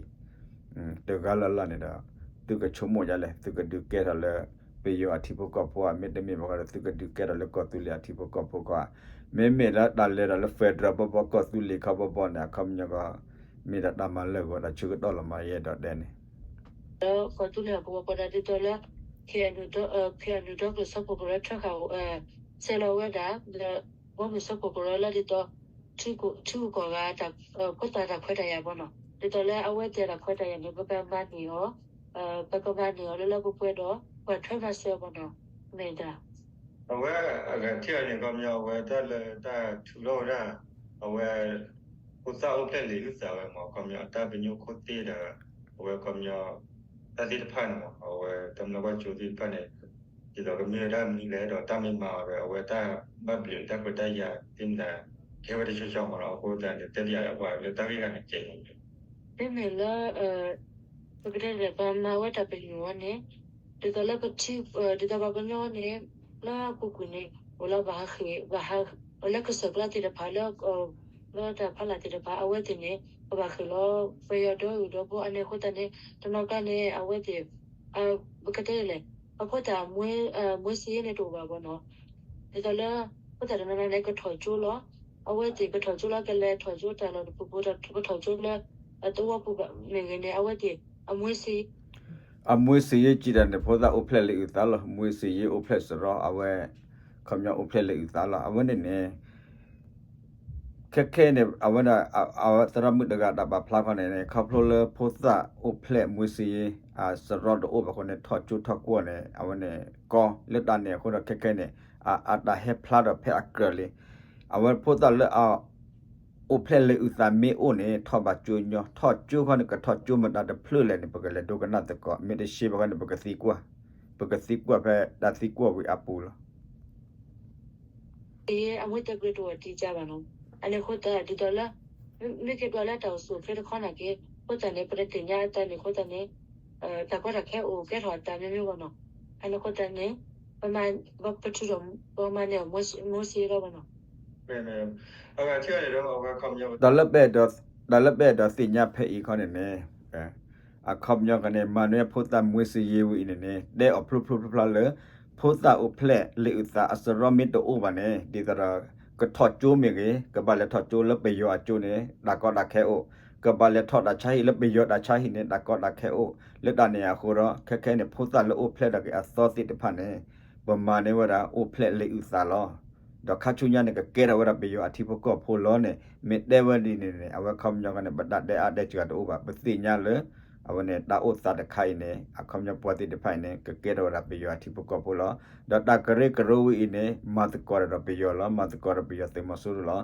အံၤ တဂၤလၢ်လၢ်န့ၣ်ဒီး သုကဆိကမိၣ်ဒ်လဲၣ် သုကဒုးကဲထီၣ်လၢ ပယီၤအထံဖိကီၢ်ဖိဧါ မ့တမ့ၢ်ဘၣ်ဃီဒီး သုကဒုးကဲထီၣ်လၢကီၢ်သူလ့ၤအထံဖိကီၢ်ဖိဧါ မ့မ့ၢ်လၢတၢ်လဲၤဒီးလၢ federal ဘီဘီ ကီၢ်သူလ့ၤခီဘီဘီန့ၣ် အခီပညီကီး မ့ၢ်ဒၣ်တၢ်မၤလၢာ်ဂီၤတၢ်ဆၢကတီၢ်လီၤမး ယအဲၣ်ဒိးတဲန့ၣ် ဒီးကီၢ်သူလ့ၤအပူၤ ပှၤဒၣ်ဒ်သိးလၢ K N U ဒီကလုာ်စၢဖှိၣ်ကရၢထၢဃာ် ဆဲးလီၤဝဲဒၣ် ဒီးဘီမုၢ်စၢဖှိၣ်ကရၢလၢဒ်သိး ထံဂုၤကီၢ်ဂၤ ဖိသၣ်တၢ်ခွဲးတၢ်ယာ်ဘၣ်နီၤ ဒ်သိးလၢအဝဲသ့ၣ်တၢ်ခွဲးတၢ်ယာ်န့ၣ် ပကမၤန့ၢ်အီၤ ပကမၤန့ၢ်အီၤလၢလၢပှဲၤပှဲၤဒီး ပှၤထွဲမၤစၢၤအီၤဘၣ်နီၤ မ့ၢ်ဒၣ် အဝဲအဂၤထံၣ်အီၤန့ၣ် ခီပညီ အဝဲတၢ်လၢတၢ်ထုးထီၣ်ဝဲဒၣ် အဝဲ ဖိသၣ်အိၣ်ဖျဲၣ်လံာ်အုၣ်သးဝဲမး ခီပညီ အတၢ်ပညိၣ်ခိၣ်သ့ၣ်ဒီး အဝဲခီပညီ တၢ်သ့ၣ်တဖၣ်န့ၣ်မး အဝဲတၢ်မၤလၢဘၣ်ကၠိသ့ၣ်တဖၣ်န့ၣ် ဒ်သိးကမ့ၢ်ဝဲဒၣ်မနုၤလဲၣ်ဒီး တၢ်မ့ၢ်မၤအီၤဒီး အဝဲတၢ်ဘၣ်ဘျုးတၢ်ခွဲးတၢ်ယာ်သ့ၣ်မတၤ ကဲဝဲတဆိဆိမးလီၤ အဃိသတးန့ၣ် တဲပယၤပှၤလၢတၢ်ဂ့ၢ်ဂၤန့ၣ်ကဲမး မ့မ့ၢ်လၢ ပကတဲလဲၣ် ပမၤဝဲတၢ်ပညိၣ်ဝဲန့ၣ် ဒ်သိးလၢပထံ ဒ်သိးပှၤကညီန့ၣ် လၢအပူၤကွံာ်န့ၣ် အိၣ်လၢဘၣ်ဟးဃ့ၢ် ဘၣ်ဟး လၢကစၢၢ်ကျါသ့ၣ်တဖၣ်လၢ လၢတၢ်ဖးလၢ်သ့ၣ်တဖၣ် အဝဲသ့ၣ်န့ၣ် ကဘၣ်ဃ့ၢ်လီၤ ပယီၤဒီအုၣ်ဒီဖိ အန့ၣ်အဃိသတးန့ၣ် တနီၤကျါန့ၣ် အဝဲသ့ၣ် ပကတဲလဲၣ် အဖိသၣ် မွေးစာရင်း န့ၣ်တအိၣ်ဘၣ်ဘၣ်နီၤ ဒ်သိးလၢ ဖိသၣ်တနီၤနီၤန့ၣ် ကထီၣ်ကၠိလီၤ အဝဲသ့ၣ်ကထီၣ်ကၠိလီၤ ကလဲၤထီၣ်ကၠိတၢ်လီၢ်တပူၤပူၤ ကထီၣ်ကၠိလၢ သဝီပူၤမ့ၢ်ဂ့ၤန့ၣ် အဝဲသ့ၣ် အမွေးစာရင်း အမွေးစာရင်းစံးတၢ်န့ၣ် ဖိသၣ်အိၣ်ဖျဲၣ်လံာ်အုၣ်သးလီၤ မွေးစာရင်းအိၣ်ဖျဲၣ်စရီ အဝဲ ခီပညီအိၣ်ဖျဲၣ်လံာ်အုၣ်သးလီၤ အဝဲန့ၣ်န့ၣ် ခဲခဲအံၤန့ၣ် အဝဲဒၣ် အဝဲသရၣ်မုၣ်တဂၤတၢ်ပာ်ဖျါခီန့ၣ်န့ၣ် ခီဖျိလၢဖိသၣ်အိၣ်ဖျဲၣ်မွေးစာရင်း အစရီတအိၣ်ဘၣ်အဃိန့ၣ် ထီၣ်ကၠိထီၣ်ကွီၢ်န့ၣ် အဝဲန့ၣ်ကီ လၢတၢ်န့ၣ်အဃိဒီးခဲခဲန့ၣ် အတၢ်ဟဲဖျါထီၣ်ဖဲအကြၢးလံ အဝဲဖိသၣ်လၢအ အိၣ်ဖျဲၣ်လံာ်အုၣ်သးမ့ၢ်အိၣ်န့ၣ် ထီၣ်ဘၣ်ကၠိညီ ထီၣ်ကၠိခီန့ၣ် ကထီၣ်ကၠိမတၤတဖျၢၣ်လဲၣ်န့ၣ် ပကလဲၤဒိကနၣ်သကိး မ့ၢ်တရှဲဘၣ်ခီန့ၣ် ပကသံကွၢ် ပကသံကွၢ်ဖဲတၢ်သံကွၢ်ဝံၤအပူၤလီၤ. အဝဲတဲကြၢးတအိၣ်တံၢ်ကါဘၣ်နီၤ အန့ၣ်အဃိသတး ဒ်သိးလၢ မ့ၢ်က့ၤပှၤလၢတၢ်အိၣ်ဆူၣ်အိၣ်ချ့တခီနာ်က့ အဃိသတးန့ၣ် ပတသ့ၣ်ညါအသးန့ၣ်အဃိသတးန့ၣ် တၢ်ကီတၢ်ခဲအိၣ်ကဲထီၣ်အသးမ့ၢ်မ့ၢ်ဘၣ်နီၤ အန့ၣ်အဃိသတးန့ၣ် ပထုးထီၣ် ပမၤန့ၢ်အီၤ မူစ့လီၤဘၣ်နီၤ အဂၤထံၣ်န့ၣ်ဒီး အဝဲအခီပညီ တၢ်လၢပအဲၣ်ဒိး တၢ်လၢပအဲၣ်ဒိးသ့ၣ်ညါဖဲအံၤခီန့ၣ်န့ၣ် အခီပညီခီန့ၣ် မၤနၢၤဖိသၣ်မွေးစရေးဝံၤအံၤန့ၣ်န့ၣ် တဲအီၤဖျိဖျိဖျါဖျါလၢ ဖိသၣ်အိၣ်ဖျဲၣ်လံာ်အုၣ်သးအစရီမ့ၢ်တအိၣ်ဘၣ်န့ၣ် ဒ်သိးဒီး ကထီၣ်ကၠိမ့ၢ်ဂ့ၤ ကဘၣ်လဲၤထီၣ်ကၠိလၢပယီၤအကၠိန့ၣ် တၢ်ကီတၢ်ခဲအိၣ်, ကဘၣ်လဲၤထီၣ်တၢ်ဆါဟံၣ်လၢပယီၤတၢ်ဆါဟံၣ်န့ၣ် တၢ်ကီတၢ်ခဲအိၣ်, လၢတၢ်န့ၣ်အဃိဒီး ခဲခဲန့ၣ် ဖိသၣ်လၢအိၣ်ဖျဲၣ်ထီၣ်က့ၤအသီသ့ၣ်တဖၣ်န့ၣ် ပမၤန့ၢ်ဝဲဒၣ်အိၣ်ဖျဲၣ်လံာ်အုၣ်သးလီၤ. ဒီးခါဆူညါန့ၣ် ကကဲထီၣ်ဝဲဒၣ်ပယီၤအထံဖိကီၢ်ဖိလီၤန့ၣ် မ့ၢ်တဲဝဲဒ်န့ၣ်န့ၣ် အဝဲအခီပညီခီန့ၣ် ပတၢ်တဲအါတဲစှၤတအိၣ်ဘၣ်. ပသ့ၣ်ညါလၢ အဝဲန့ၣ် တၢ်အိၣ်သးတခါအံၤန့ၣ် အခီပညီပှၤသ့ၣ်တဖၣ်အံၤန့ၣ် ကကဲထီၣ်ဝဲဒၣ်ပယီၤအထံဖိကီၢ်ဖိလီၤ. ဒီးတၢ်ကရၢကရိဝဲအံၤန့ၣ် မၤသကိးဒီးပယီၤလီၤ. မၤသကိးဒီးပယီၤသုးမီၤစိရိၤလီၤ.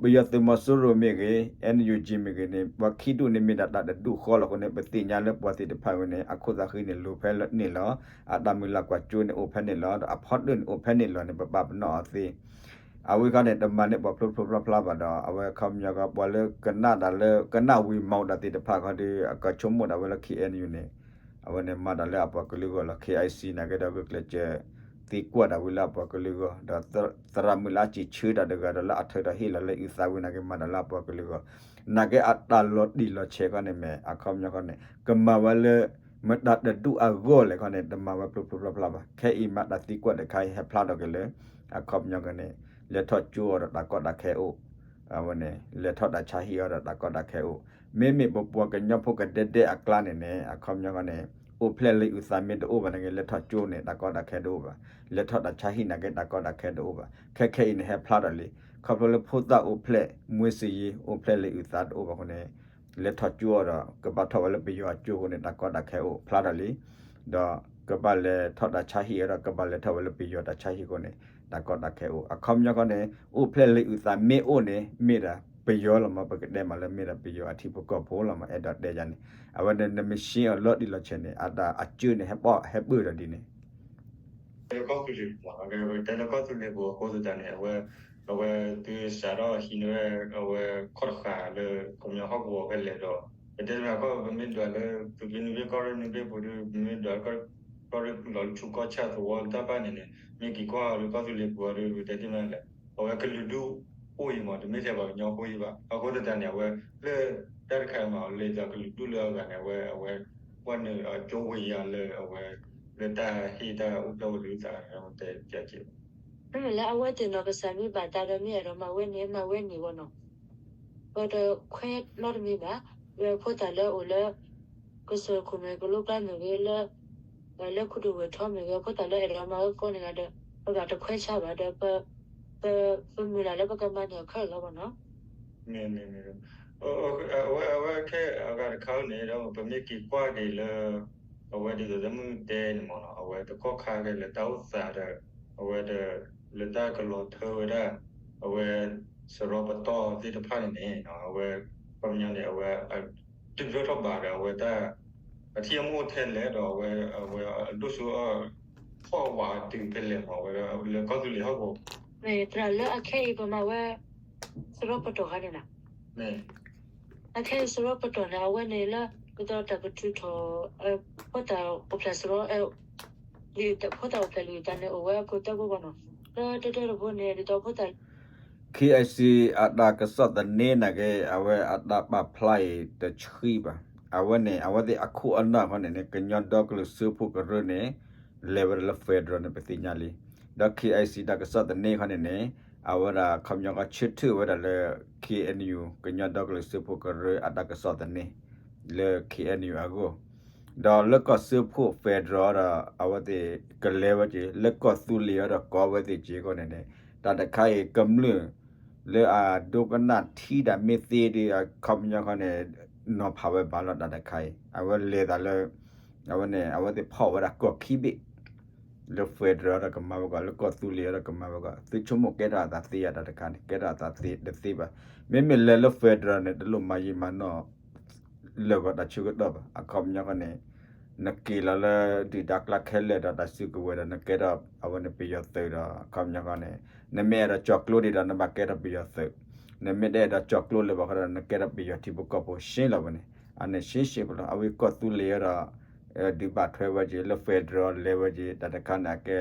ပယီၤသုးမီၤစိရိၤမ့ၢ်ဂ့ၤ NUG မ့ၢ်ဂ့ၤန့ၣ် ပှၤခံဒူၣ်န့ၣ်မ့ၢ်ဒၣ်တၢ်တဒူၣ်ဃီလီၤအဃိန့ၣ် ပသ့ၣ်ညါလၢပှၤသ့ၣ်တဖၣ်ဝဲန့ၣ် အခိၣ်သးဃံန့ၣ်လိၤဖဲန့ၣ်လီၤ. အတၢ်မုၢ်လၢ်ကွၢ်စိန့ၣ်အိၣ်ဖဲန့ၣ်လီၤ. ဒီးအဖီတၢၣ်န့ၣ်အိၣ်ဖဲန့ၣ်လီၤန့ၣ် ပပာ်ပနီၣ်အီၤသ့ အဝဲခီန့ၣ် တမၤန့ၢ်ပှၤဖျိဖျိဖျါဖျါဘၣ်ဒီး အဝဲအခီပညီခီ ပှၤလၢကနၣ်တၢ်လၢ ကနၣ်ဝံၤမၤတၢ်သ့ၣ်တဖၣ်ခီဒီး အကဆိကမိၣ်ဒၣ်ဝဲလၢ KNU န့ၣ် အဝဲန့ၣ်မၤတၢ်လၢအပှၤကလုာ်ဂီၢ်လီၤ. KIC နာ်က့ဒီးဂုာ်ကျဲးစၢးသံကွၢ်ဒၣ်ဝံၤလၢအပှၤကလုာ်ဂီၢ် ဒီးသရၣ်မုၣ်လၢအစံးဆၢတၢ်တဂၤဒီးလၢအထၢထီၣ်ဟ့ၣ်လီၤလၢအုၣ်သးဝံၤနာ်က့မၤတၢ်လၢအပှၤကလုာ်ဂီၢ် နာ်က့အတၢ်လီၤတံၢ်လီၤဆဲးခီန့ၣ်မ့ၢ် အခီပညီခီန့ၣ် ကမၤဝဲလၢ မတၤတဒူၣ်အဂီၢ်လဲၣ်ခီန့ၣ် တမၤဝဲဖျိဖျိဖျါဖျါဘၣ်. ခဲအံၤမၤတၢ်သံကွၢ်တခါအံၤ ဟဲဖျါထီၣ်က့ၤလၢ အခီပညီခီန့ၣ် လဲၤထီၣ်ကၠိအီၤဒီးတၢ်ကီတၢ်ခဲအိၣ်, အဝဲန့ၣ် လဲၤထီၣ်တၢ်ဆါဟံၣ်အီၤဒီးတၢ်ကီတၢ်ခဲအိၣ်, မ့မ့ၢ်ပပှၤကညီဖိကဒဲဒဲအကျါန့ၣ်န့ၣ် အခီပညီခီန့ၣ် အိၣ်ဖျဲၣ်လံာ်အုၣ်သးမ့ၢ်တအိၣ်ဘၣ်န့ၣ် လဲၤထီၣ်ကၠိန့ၣ် တၢ်ကီတၢ်ခဲတအိၣ်ဘၣ်, လဲၤထီၣ်တၢ်ဆါဟံၣ်နာ်က့တၢ်ကီတၢ်ခဲတအိၣ်ဘၣ်. ခဲခဲအံၤန့ၣ် ဟဲဖျါထီၣ်လံ, ခီဖျိလၢဖိသၣ်အိၣ်ဖျဲၣ် မွေးစရေး အိၣ်ဖျဲၣ်လံာ်အုၣ်သးတအိၣ်ဘၣ်အဃိန့ၣ် လဲၤထီၣ်ကၠိအီၤဒီး ကဘၣ်ထီၣ်ဝဲလၢပယီၤအကၠိအဃိန့ၣ် တၢ်ကီတၢ်ခဲအိၣ်ဖျါထီၣ်လံ, ဒီးကဘၣ်လဲၤထီၣ်တၢ်ဆါဟံၣ်အီၤဒီး ကဘၣ်လဲၤထီၣ်ဝဲလၢပယီၤတၢ်ဆါဟံၣ်အဃိန့ၣ် တၢ်ကီတၢ်ခဲအိၣ်. အခီပညီခီန့ၣ် အိၣ်ဖျဲၣ်လံာ်အုၣ်သးမ့ၢ်အိၣ်န့ၣ် မ့ၢ်ဒၣ်ပယီၤလီၤမး, ပကတဲမးလၢမ့ၢ်ဒၣ်ပယီၤအထံဖိကီၢ်ဖိလီၤမး, အဲၣ်ဒိးတဲယၤန့ၣ် အဝဲန့ၣ် နမ့ၢ်ရှဲအီၤလီၤတံၢ်လီၤဆဲးန့ၣ် အတၢ်အကၠိန့ၣ် ဟဲပီၣ် ဟဲပၢၢ်ဒီးဒ်န့ၣ် ကီၢ်သူလ့ၤပူၤမး, တဲလၢကီၢ်သူလ့ၤပူၤအဃိသတးန့ၣ် အဝဲ အဝဲသုစးထီၣ်ဟံးန့ၢ်ဝဲ အဝဲခီၣ်တဃာ်လၢ ခီပညီဟီၣ်ကဝီၤဖဲလဲၣ်ဒီး ပတဲတမ့ၢ်ကီၢ် ပမ့ၢ်ဒွးလၢ သုးက့နွံဘ့ၣ် ကီၢ်ရ့ၣ်နွံဘ့ၣ်ပူၤဒီး ပမ့ၢ်ဒွးလၢ ကီၢ်ရ့ၣ်ပူၤလီၤလၢဆူကီၢ်ဆၣ်သဝီတၢ်ဘၣ်န့ၣ်န့ၣ် မ့ၢ်က့ၤကွၢ်လၢကီၢ်သူလ့ၤပူၤအီၤဒီး ပတဲတမ့ၢ်လဲၣ် အဝဲကလုာ်ဒူၣ်အိၣ်အံၤမး တမ့ၢ်ထဲပှၤကညီဖိအံၤဘၣ်. အဃိသတးန့ၣ် အဝဲလၢတၢ်တခါမး လၢကလုာ်ဒူၣ်လၢအဂၤန့ၣ် အဝဲ အဝဲ ပှၤန့ၣ်အကၠိဝဲယၤလၢအဝဲ လၢတၢ်ဟ့ၣ်တၢ်အိၣ်ဖျဲၣ်ဝဲလၢသး တဲပျးက့ၤ မ့မ့ၢ်လၢအဝဲသ့ၣ်နီၢ်ကစၢ်မ့ၢ်ဘၣ်တၢ်ဒီးမ့ၢ်အဲၣ်ဒိးမၤဝဲန့ၣ် မၤဝဲန့ၣ်ဝဲနီၤ, ပတခွဲးလီၤတမံၤဘၣ်, ဝဲဖိသၣ်လၢအိၣ်လၢ ကစၢၢ်ခိၣ်မ့ၢ်ဂ့ၤ ကလိကျါမ့ၢ်ဂ့ၤ လၢ လၢခိၣ်ဒူၣ်ဝဲၢ်ထီမ့ၢ်ဂ့ၤ ဖိသၣ်လၢအဲၣ်ဒိးမၤဝဲကိးန့ၣ်ဂ့ၤဒီး ပဘၣ်တခွဲးဆါဘၣ်ဒီး ပ ပမုၢ်လၢ်လၢပကမၤန့ၢ်အီၤခဲလၢာ်လီၤဘၣ်နီၤ. မ့ၢ် အဝဲ အဝဲခဲအဂၤတခါန့ၣ်ဒီး ပမ့ၢ်က့ၤကွၢ်က့ၤလၢ အဝဲဒ်သိးတမုၢ်တဲန့ၣ်မ့ၢ်နီၤ အဝဲတကီၢ်ခါက့ၤလၢတၢ်အိၣ်သးဒီး အဝဲဒီး လၢတၢ်ကလီၤထၢဝဲဒၣ် အဝဲ စရီပတီၢ်သ့ၣ်တဖၣ်န့ၣ်န့ၣ် အဝဲ ခီပညီန့ၣ် အဝဲ တုၤဖျၢၣ်ထီၣ်ဘးဒီး အဝဲတၢ် အထံအမိၢ်ထဲလဲၣ်ဒီး အဝဲ အဝဲအဒိၣ်စိ ဖီၣ်ဝးတုၤဖဲလဲၣ်မး အဝဲလၢကီၢ်သူလ့ၤဟီၣ်ကဝီၤ သရၣ်လၢအခဲအံၤပမၤဝဲ စရီပတီၢ်ခါန့ၣ်နီၤ, အခဲအံၤစရီပတီၢ်န့ၣ် အဝဲန့ၣ်လၢ ကသီတၢ်ကထုးထီၣ် ဖိသၣ်အိၣ်ဖျဲၣ်စရီ ဖိသၣ်အိၣ်ဖျဲၣ်လံာ်အုၣ်သးန့ၣ် အိၣ်ဝဲအခိၣ်သၢဘိဘၣ်နီၤ, လၢတၢတၢတဘိန့ၣ် ဒ်သိးဖိသၣ် KIC အတၢ်ကစီၣ်သန့နာ်က့ အဝဲအတၢ်ပာ်ဖျါအံၤတဆှံဘၣ်. အဝဲန့ၣ် အဝဲသ့ၣ်အခိၣ်အနၢ်ခီန့ၣ်န့ၣ် ကညီဒီကလုာ်စၢဖှိၣ်ကရၢန့ၣ် လဲၤဝဲဒၣ်လၢ federal န့ၣ် ပသ့ၣ်ညါလံ. ဒီး KIC တၢ်ကစီၣ်သန့ခီန့ၣ်န့ၣ် အဝဲဒၣ်ခီပညီကဆၢထၢၣ်ဝဲဒၣ်လၢ KNU ကညီဒီကလုာ်စၢဖှိၣ်ကရၢအတၢ်ကစီၣ်သန့ လၢ KNU အဂီၢ် ဒီးလၢကီၢ်စၢဖှိၣ် federal ဒီး အဝဲသ့ၣ်ကလဲၤဝဲက့ၤ လၢကီၢ်သူလ့ၤအီၤဒီးကိးဝဲသ့ၣ်က့ၤအဃိန့ၣ်န့ၣ် တၢ်တခါအံၤကမျၢၢ် လၢအဒိကနၣ်ထံတၢ်မ့ၢ်သ့ဒီး အခီပညီခီန့ၣ် နီၤဖးဝဲဘၣ်လီၤတၢ်တခါအံၤ အဝဲလဲၤသးလၢ အဝဲန့ၣ် အဝဲသ့ၣ်ဖီၣ်ဝဲဒၣ်ကီၢ်ခံဘ့ၣ် လၢ federal ဒီးကမၤဝဲကီး လၢကီၢ်သူလ့ၤဒီးကမၤဝဲကီး သုဆိကမိၣ်ကဲထီၣ်အသးသ့ယၤ တၢ်တခါန့ၣ် ကဲထီၣ်အသးသ့တသ့ဘၣ်. မ့မ့ၢ်လဲၤလၢ federal န့ၣ် တလိၣ်မၤယံာ်မၤနီၢ် လၢာ်ဂီၤတၢ်ဆၢကတီၢ်ဘၣ်. အခီပညီခီန့ၣ် နက့ၤလီၤလၢဒုၣ်ဒါကျါခဲလၢာ်ဒီးတၢ်စုကဝဲၤဒီး နကဲထီၣ်အဝဲန့ၣ်ပယီၤသုးဒီး အခီပညီခီန့ၣ် နမ့ၢ်အဲၣ်ဒိးကၠီၤကျိဒံးဒီး နဘၣ်ကဲထီၣ်ပယီၤသုး, နမ့ၢ်တအဲၣ်ဒိးကၠီၤကျိလၢၤဘၣ်ဃီဒီး နကဲထီၣ်ပယီၤထံဖိကီၢ်ဖိရှ့လီၤဝဲန့ၣ် အန့ၣ်ရှ့ရှ့ပလီၤ အဝဲကီၢ်သူလ့ၤအီၤဒီး ဒုးဘၣ်ထွဲဝဲက့ၤ လၢ federal လဲၤဝဲက့ၤ တၢ်တခါန့ၣ်အကဲ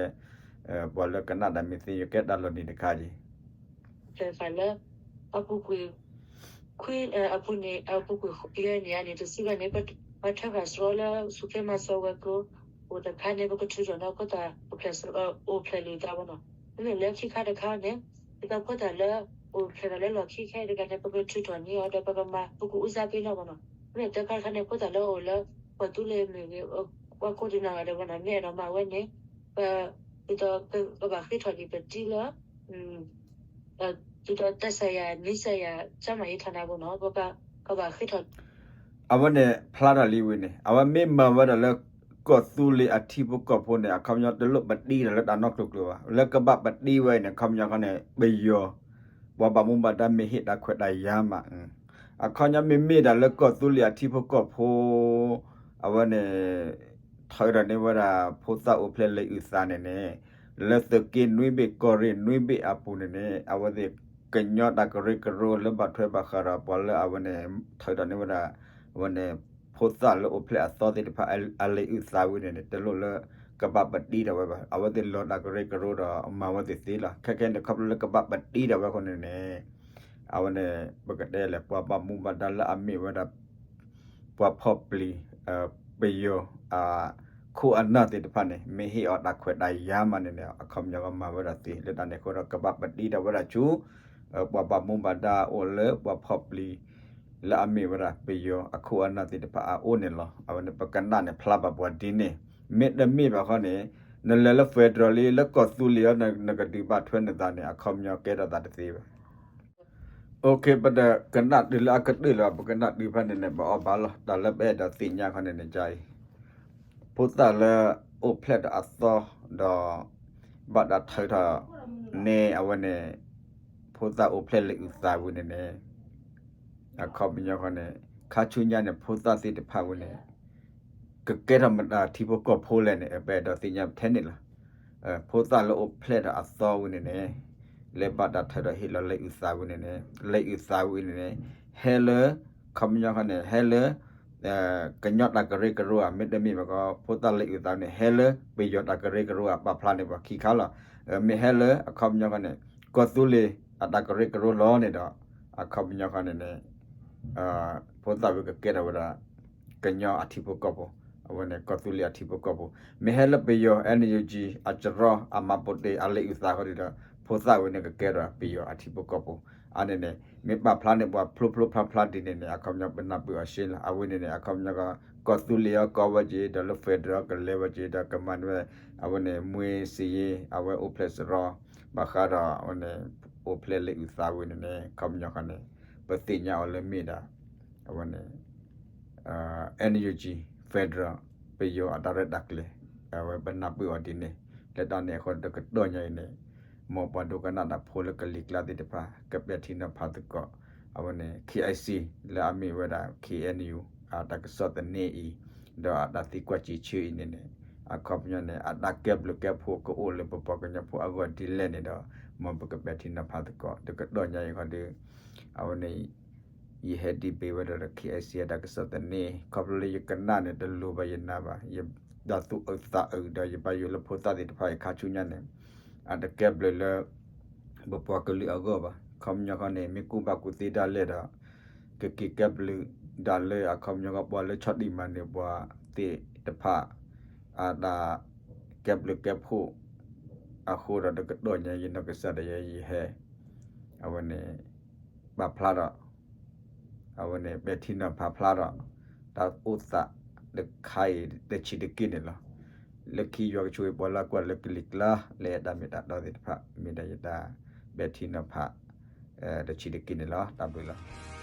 ပှၤလၢကနၣ်တၢ်မ့ၢ်သ့ ယကဲတၢ်လီၤနံၤတခါက့ၤ ပကဘၣ်အိၣ်ဖျဲၣ်ဃာ်လၢ အပူၤကွံာ် ခွံ အပူၤန့ၣ် အပူၤကွံာ်ယဲၢ်န့ၣ်န့ၣ် တဆံဘၣ်န့ၣ် ပှၤထၢဃာ်စရီလၢ ဆူၣ်ချ့မၤစၢၤဝဲၤကျိၤ အိၣ်တခါန့ၣ် ပကထုးထီၣ်န့ၢ်ဖိသၣ် အိၣ်ဖျဲၣ်လံာ်သးဘၣ်နီၤ. မ့မ့ၢ်လၢခံခါတခါန့ၣ် ဒ်သိးဖိသၣ်လၢ အိၣ်ဖျဲၣ်ထီၣ်လၢလီၢ်ခံခဲအံၤတဂၤန့ၣ် ပကထုးထီၣ်န့ၢ်အီၤဒီး ပကမၤ ပကဦးစားပေးလီၤဘၣ်နီၤ. မ့မ့ၢ်တခါတခါန့ၣ် ဖိသၣ်လၢအိၣ်လၢ ကီၢ်သူလ့ၤမ့ၢ်ဂ့ၤ ပှၤကိးဒံးနီၢ်ဂၤဒဲးဘၣ်နီၤ မ့ၢ်အဲၣ်ဒိးမၤဝဲန့ၣ် ပ ဒ်သိးကဘၣ်ဃ့ထီၣ်ဒံးပတံလၢ ဒ်သိး သက်ဆိုင်ရာ နီၢ်ဆံယၤ ကျန်းမာရေးဌာန ဘၣ်နီၤ ပကဘၣ်ဃ့ထီၣ် အဝဲန့ၣ်ဖျါထီၣ်လံဝံၤန့ၣ် အဝဲမ့ၢ်မၤဝဲဒၣ်လၢ ကီၢ်သူလ့ၤအထံဖိကီၢ်ဖိန့ၣ် အခီပညီတလိၣ်ပတံဒီးလၢတၢ်နီတကျိၤကျိၤဘၣ်. လၢကဘၣ်ပတံဝဲအံၤန့ၣ် အခီပညီခီန့ၣ် ပယီၤ ပှၤဘၣ်မူဘၣ်ဒါမ့ၢ်ဟ့ၣ်တၢ်ခွဲးတၢ်ယာ်မး အခီပညီမ့မ့ၢ်ဒၣ်လၢကီၢ်သူလ့ၤအထံဖိကီၢ်ဖိ အဝဲန့ၣ် ထုးထီၣ်န့ၢ်ဝဲဒၣ် ဖိသၣ်အိၣ်ဖျဲၣ်လံာ်အုၣ်သးန့ၣ်န့ၣ် လၢသုးက့နွံဘ့ၣ် ကီၢ်ရ့ၣ်နွံဘ့ၣ်အပူၤန့ၣ်န့ၣ် အဝဲသ့ၣ်ကညီတၢ်ကရၢကရိလၢဘၣ်ထွဲဘၣ်ဃးဒီးပှၤလၢအဝဲန့ၣ် ထုးထီၣ်န့ၢ်ဝဲဒၣ် အဝဲန့ၣ် ဖိသၣ်လၢအိၣ်ဖျဲၣ်အသီသ့ၣ်တဖၣ် အလံာ်အုၣ်သးဝံၤန့ၣ်န့ၣ် တလိၣ်လၢ ကဘၣ်ပတံထီၣ်ဝဲဘၣ်. အဝဲသ့ၣ်လီၤတၢ်ကရၢကရိဒီးမၤဝဲသ့ၣ်သ့လီၤ. ခဲခဲန့ၣ် ခီဖျိလၢကဘၣ်ပတံထီၣ်ဝဲအဃိန့ၣ်န့ၣ် အဝဲန့ၣ် ပကတဲလဲၣ် ပှၤဘၣ်မူဘၣ်ဒါလၢအမ့ၢ်ဝဲဒၣ် ပှၤဖီၣ်ပျံၤ ပယီၤ အခိၣ်အနၢ်သ့ၣ်တဖၣ်န့ၣ် မ့ၢ်ဟ့ၣ်အီၤတၢ်ခွဲးတၢ်ယာ်မးန့ၣ်န့ၣ် အခီပညီကမၤဝဲဒၣ်သ့ လၢတၢ်န့ၣ်အဃိဒီး ကဘၣ်ပတံထီၣ်ဝဲဒၣ်ဆူ ပှၤဘၣ်မူဘၣ်ဒါအိၣ်လၢပှၤဖီၣ်ပျံၤ လၢအမ့ၢ်ဝဲဒၣ်ပယီၤအခိၣ်အနၢ်သ့ၣ်တဖၣ်အအိၣ်န့ၣ်လီၤ. အဝဲန့ၣ် ပကနၣ်န့ၣ်ဖျါဘၣ်ပှၤဒ်န့ၣ် မ့တမ့ၢ်ဘၣ်ဃီန့ၣ် နလဲၤလၢ federal လံ လၢကီၢ်သူလ့ၤအံၤ နကဒုးဘၣ်ထွဲနသးန့ၣ် အခီပညီကဲထီၣ်သးတသ့ဘၣ်. ပတကနၣ်တုၤလၢအကတၢၢ်လၢၤဘၣ် ပကနၣ်တုၤဖဲန့ၣ်န့ၣ် ပအီၣ်ဘၣ်လီၤ. တၢ်လၢပအဲၣ်ဒိးသ့ၣ်ညါခီန့ၣ်န့ၣ် ကအံၤ ဖိသၣ်လၢအိၣ်ဖျဲၣ်ထီၣ်အသီဒီး ဘၣ်တၢ်ထုးထီၣ်န့ၢ်အဝဲန့ၣ် ဖိသၣ်အိၣ်ဖျဲၣ်လံာ်အုၣ်သးဝံၤန့ၣ်န့ၣ် အခီပညီဃီန့ၣ် ခါဆူညါန့ၣ် ဖိသၣ်သ့ၣ်တဖၣ်ဝဲန့ၣ် ကကဲထီၣ်မတၤထံဖိကီၢ်ဖိလဲၣ်န့ၣ် ပအဲၣ်ဒိးသ့ၣ်ညါထဲန့ၣ်လီၤ. ဖိသၣ်လၢအိၣ်ဖျဲၣ်ထီၣ်အသီဝံၤန့ၣ်န့ၣ် လၢဘၣ်တၢ်ထုးထီၣ်ဟ့ၣ်လီၤလံာ်အုၣ်သးဝံၤန့ၣ်န့ၣ် လံာ်အုၣ်သးဝံၤန့ၣ်န့ၣ် ဟဲလၢ ခီပညီဃီန့ၣ် ဟဲလၢ ကညီတၢ်ကရၢကရိဧါ မ့တမ့ၢ်ဘၣ်ကီ ဖိသၣ်လံာ်အုၣ်သးန့ၣ် ဟဲလၢပယီၤတၢ်ကရၢကရိဧါ ပာ်ဖျါန့ၢ်ပှၤခံခါလီၤ. မ့ၢ်ဟဲလၢအခီပညီဃီန့ၣ် ကီၢ်သူလ့ၤအတၢ်ကရၢကရိလီၤန့ၣ်ဒီး အခီပညီဃီန့ၣ်န့ၣ် ဖိသၣ်ဝံၤကကဲထီၣ်ဝဲဒၣ် ကညီအထံဖိကီၢ်ဖိ အဝဲန့ၣ် ကီၢ်သူလ့ၤအထံဖိကီၢ်ဖိ မ့ၢ်ဟဲလၢပယီၤ NUG အစရီ အမၤပူၤတ့ၢ် အလံာ်အုၣ်သးဃီဒီး ဖိသၣ်ဝံၤန့ၣ်ကကဲထီၣ်ပယီၤအထံဖိကီၢ်ဖိ အါန့ၣ်န့ၣ် မ့ၢ်ပာ်ဖျါန့ၢ်ပှၤဖျိဖျိဖျါဖျါဒ်န့ၣ်န့ၣ် အခီပညီပနၢ်ပၢၢ်အီၤရှဲလီၤ. အဝဲန့ၣ်န့ၣ် အခီပညီကီၢ်သူလ့ၤအကီဝဲက့ၤ ဒီးလၢ federal ကလဲၤဝဲက့ၤ ဒီးကမၤန့ၢ်ဝဲ အဝဲန့ၣ် မွေးစာရင်း အဝဲအိၣ်ဖျဲၣ်စရီ ဘၣ်ဃးဒီးအဝဲန့ၣ် အိၣ်ဖျဲၣ်လံာ်အုၣ်သးဝံၤန့ၣ်န့ၣ် အခီပညီဃီန့ၣ် ပသ့ၣ်ညါအီၤလၢမ့ၢ်ဒၣ် အဝဲန့ၣ် NUG federal ပယီၤအတၢ်ရဲၣ်တၢ်ကျဲၤ အဝဲပနၢ်ပၢၢ်အီၤဒ်န့ၣ် လၢတၢ်န့ၣ်အဃိတကတီၢ်ညါအံၤန့ၣ် မ်ပှၤဒိကနၣ်တၢ်ဖိလၢကလံၤကျါသ့ၣ်တဖၣ် ကပဲာ်ထံနီၤဖးသကိး အဝဲန့ၣ် KIC လၢအမ့ၢ်ဝဲဒၣ် KNU အတၢ်ကစီၣ်သန့အံၤ ဒီးအတၢ်သံကွၢ်စံးဆၢအံၤန့ၣ်န့ၣ် အခီပညီန့ၣ် အတၢ်ကဲဘျုးကဲဖှိၣ်ကအိၣ်လၢပပှၤကညီဖိအဂီၢ်ဒ်လဲၣ်န့ၣ်ဒီး မ်ပကပဲာ်ထံနီၤဖးသကိး တကတီၢ်ညါအံၤဃီဒီး အဝဲန့ၣ် ယဟဲဒံးဘ့ၣ်ဝဲဒၣ်ဒီး KIC အတၢ်ကစီၣ်သန့ ခီဖျိလၢယကနၣ်န့ၣ် တလိၤဘၣ်ယနၢ်ဘၣ် ယတၢ်သူၣ်အုးသးအုးဒီး ယဘၣ်ယိၣ်လၢဖိသၣ်သ့ၣ်တဖၣ်အံၤခါဆူညါန့ၣ် အတကဲဘျုးလၢ ပပှၤကလုာ်အဂီၢ်ဘၣ်. ခီပညီဃီန့ၣ် မ့ၢ်ကူၣ်ဘၣ်ကူၣ်သ့ဒၣ်လဲာ်ဒီး ကက့ၤကဲဘျုးဒၣ်လၢအခီပညီကီၢ်ပှၤလၢဆီၣ်တံၢ်မၤနၢၤပှၤသ့ၣ်တဖၣ် အတၢ်ကဲဘျုးကဲဖှိၣ် အဃိဒီးတကတီၢ်ညါအံၤ ယနီၢ်ကစၢ်ဒၣ်ယဲ ယဟဲ အဝဲန့ၣ် ပာ်ဖျါဒီး အဝဲန့ၣ် ပဲာ်ထံနီၤဖးဖျါဒီး တၢ်အိၣ်သးတခါအံၤ တဆံးတက့ၢ်န့ၣ်လီၤ. လၢခံယွၤကဆိၣ်ဂ့ၤပှၤလၢအကွၢ်လၢကလံၤကျါ လၢအဲၣ်တၢ်မ့ၢ်တၢ်တီသ့ၣ်တဖၣ် မ့ၢ်ဒၣ်ယတၢ်ပဲာ်ထံနီၤဖး တဆံးတက့ၢ်န့ၣ်လီၤ. တၢ်ဘျုးလီၤ.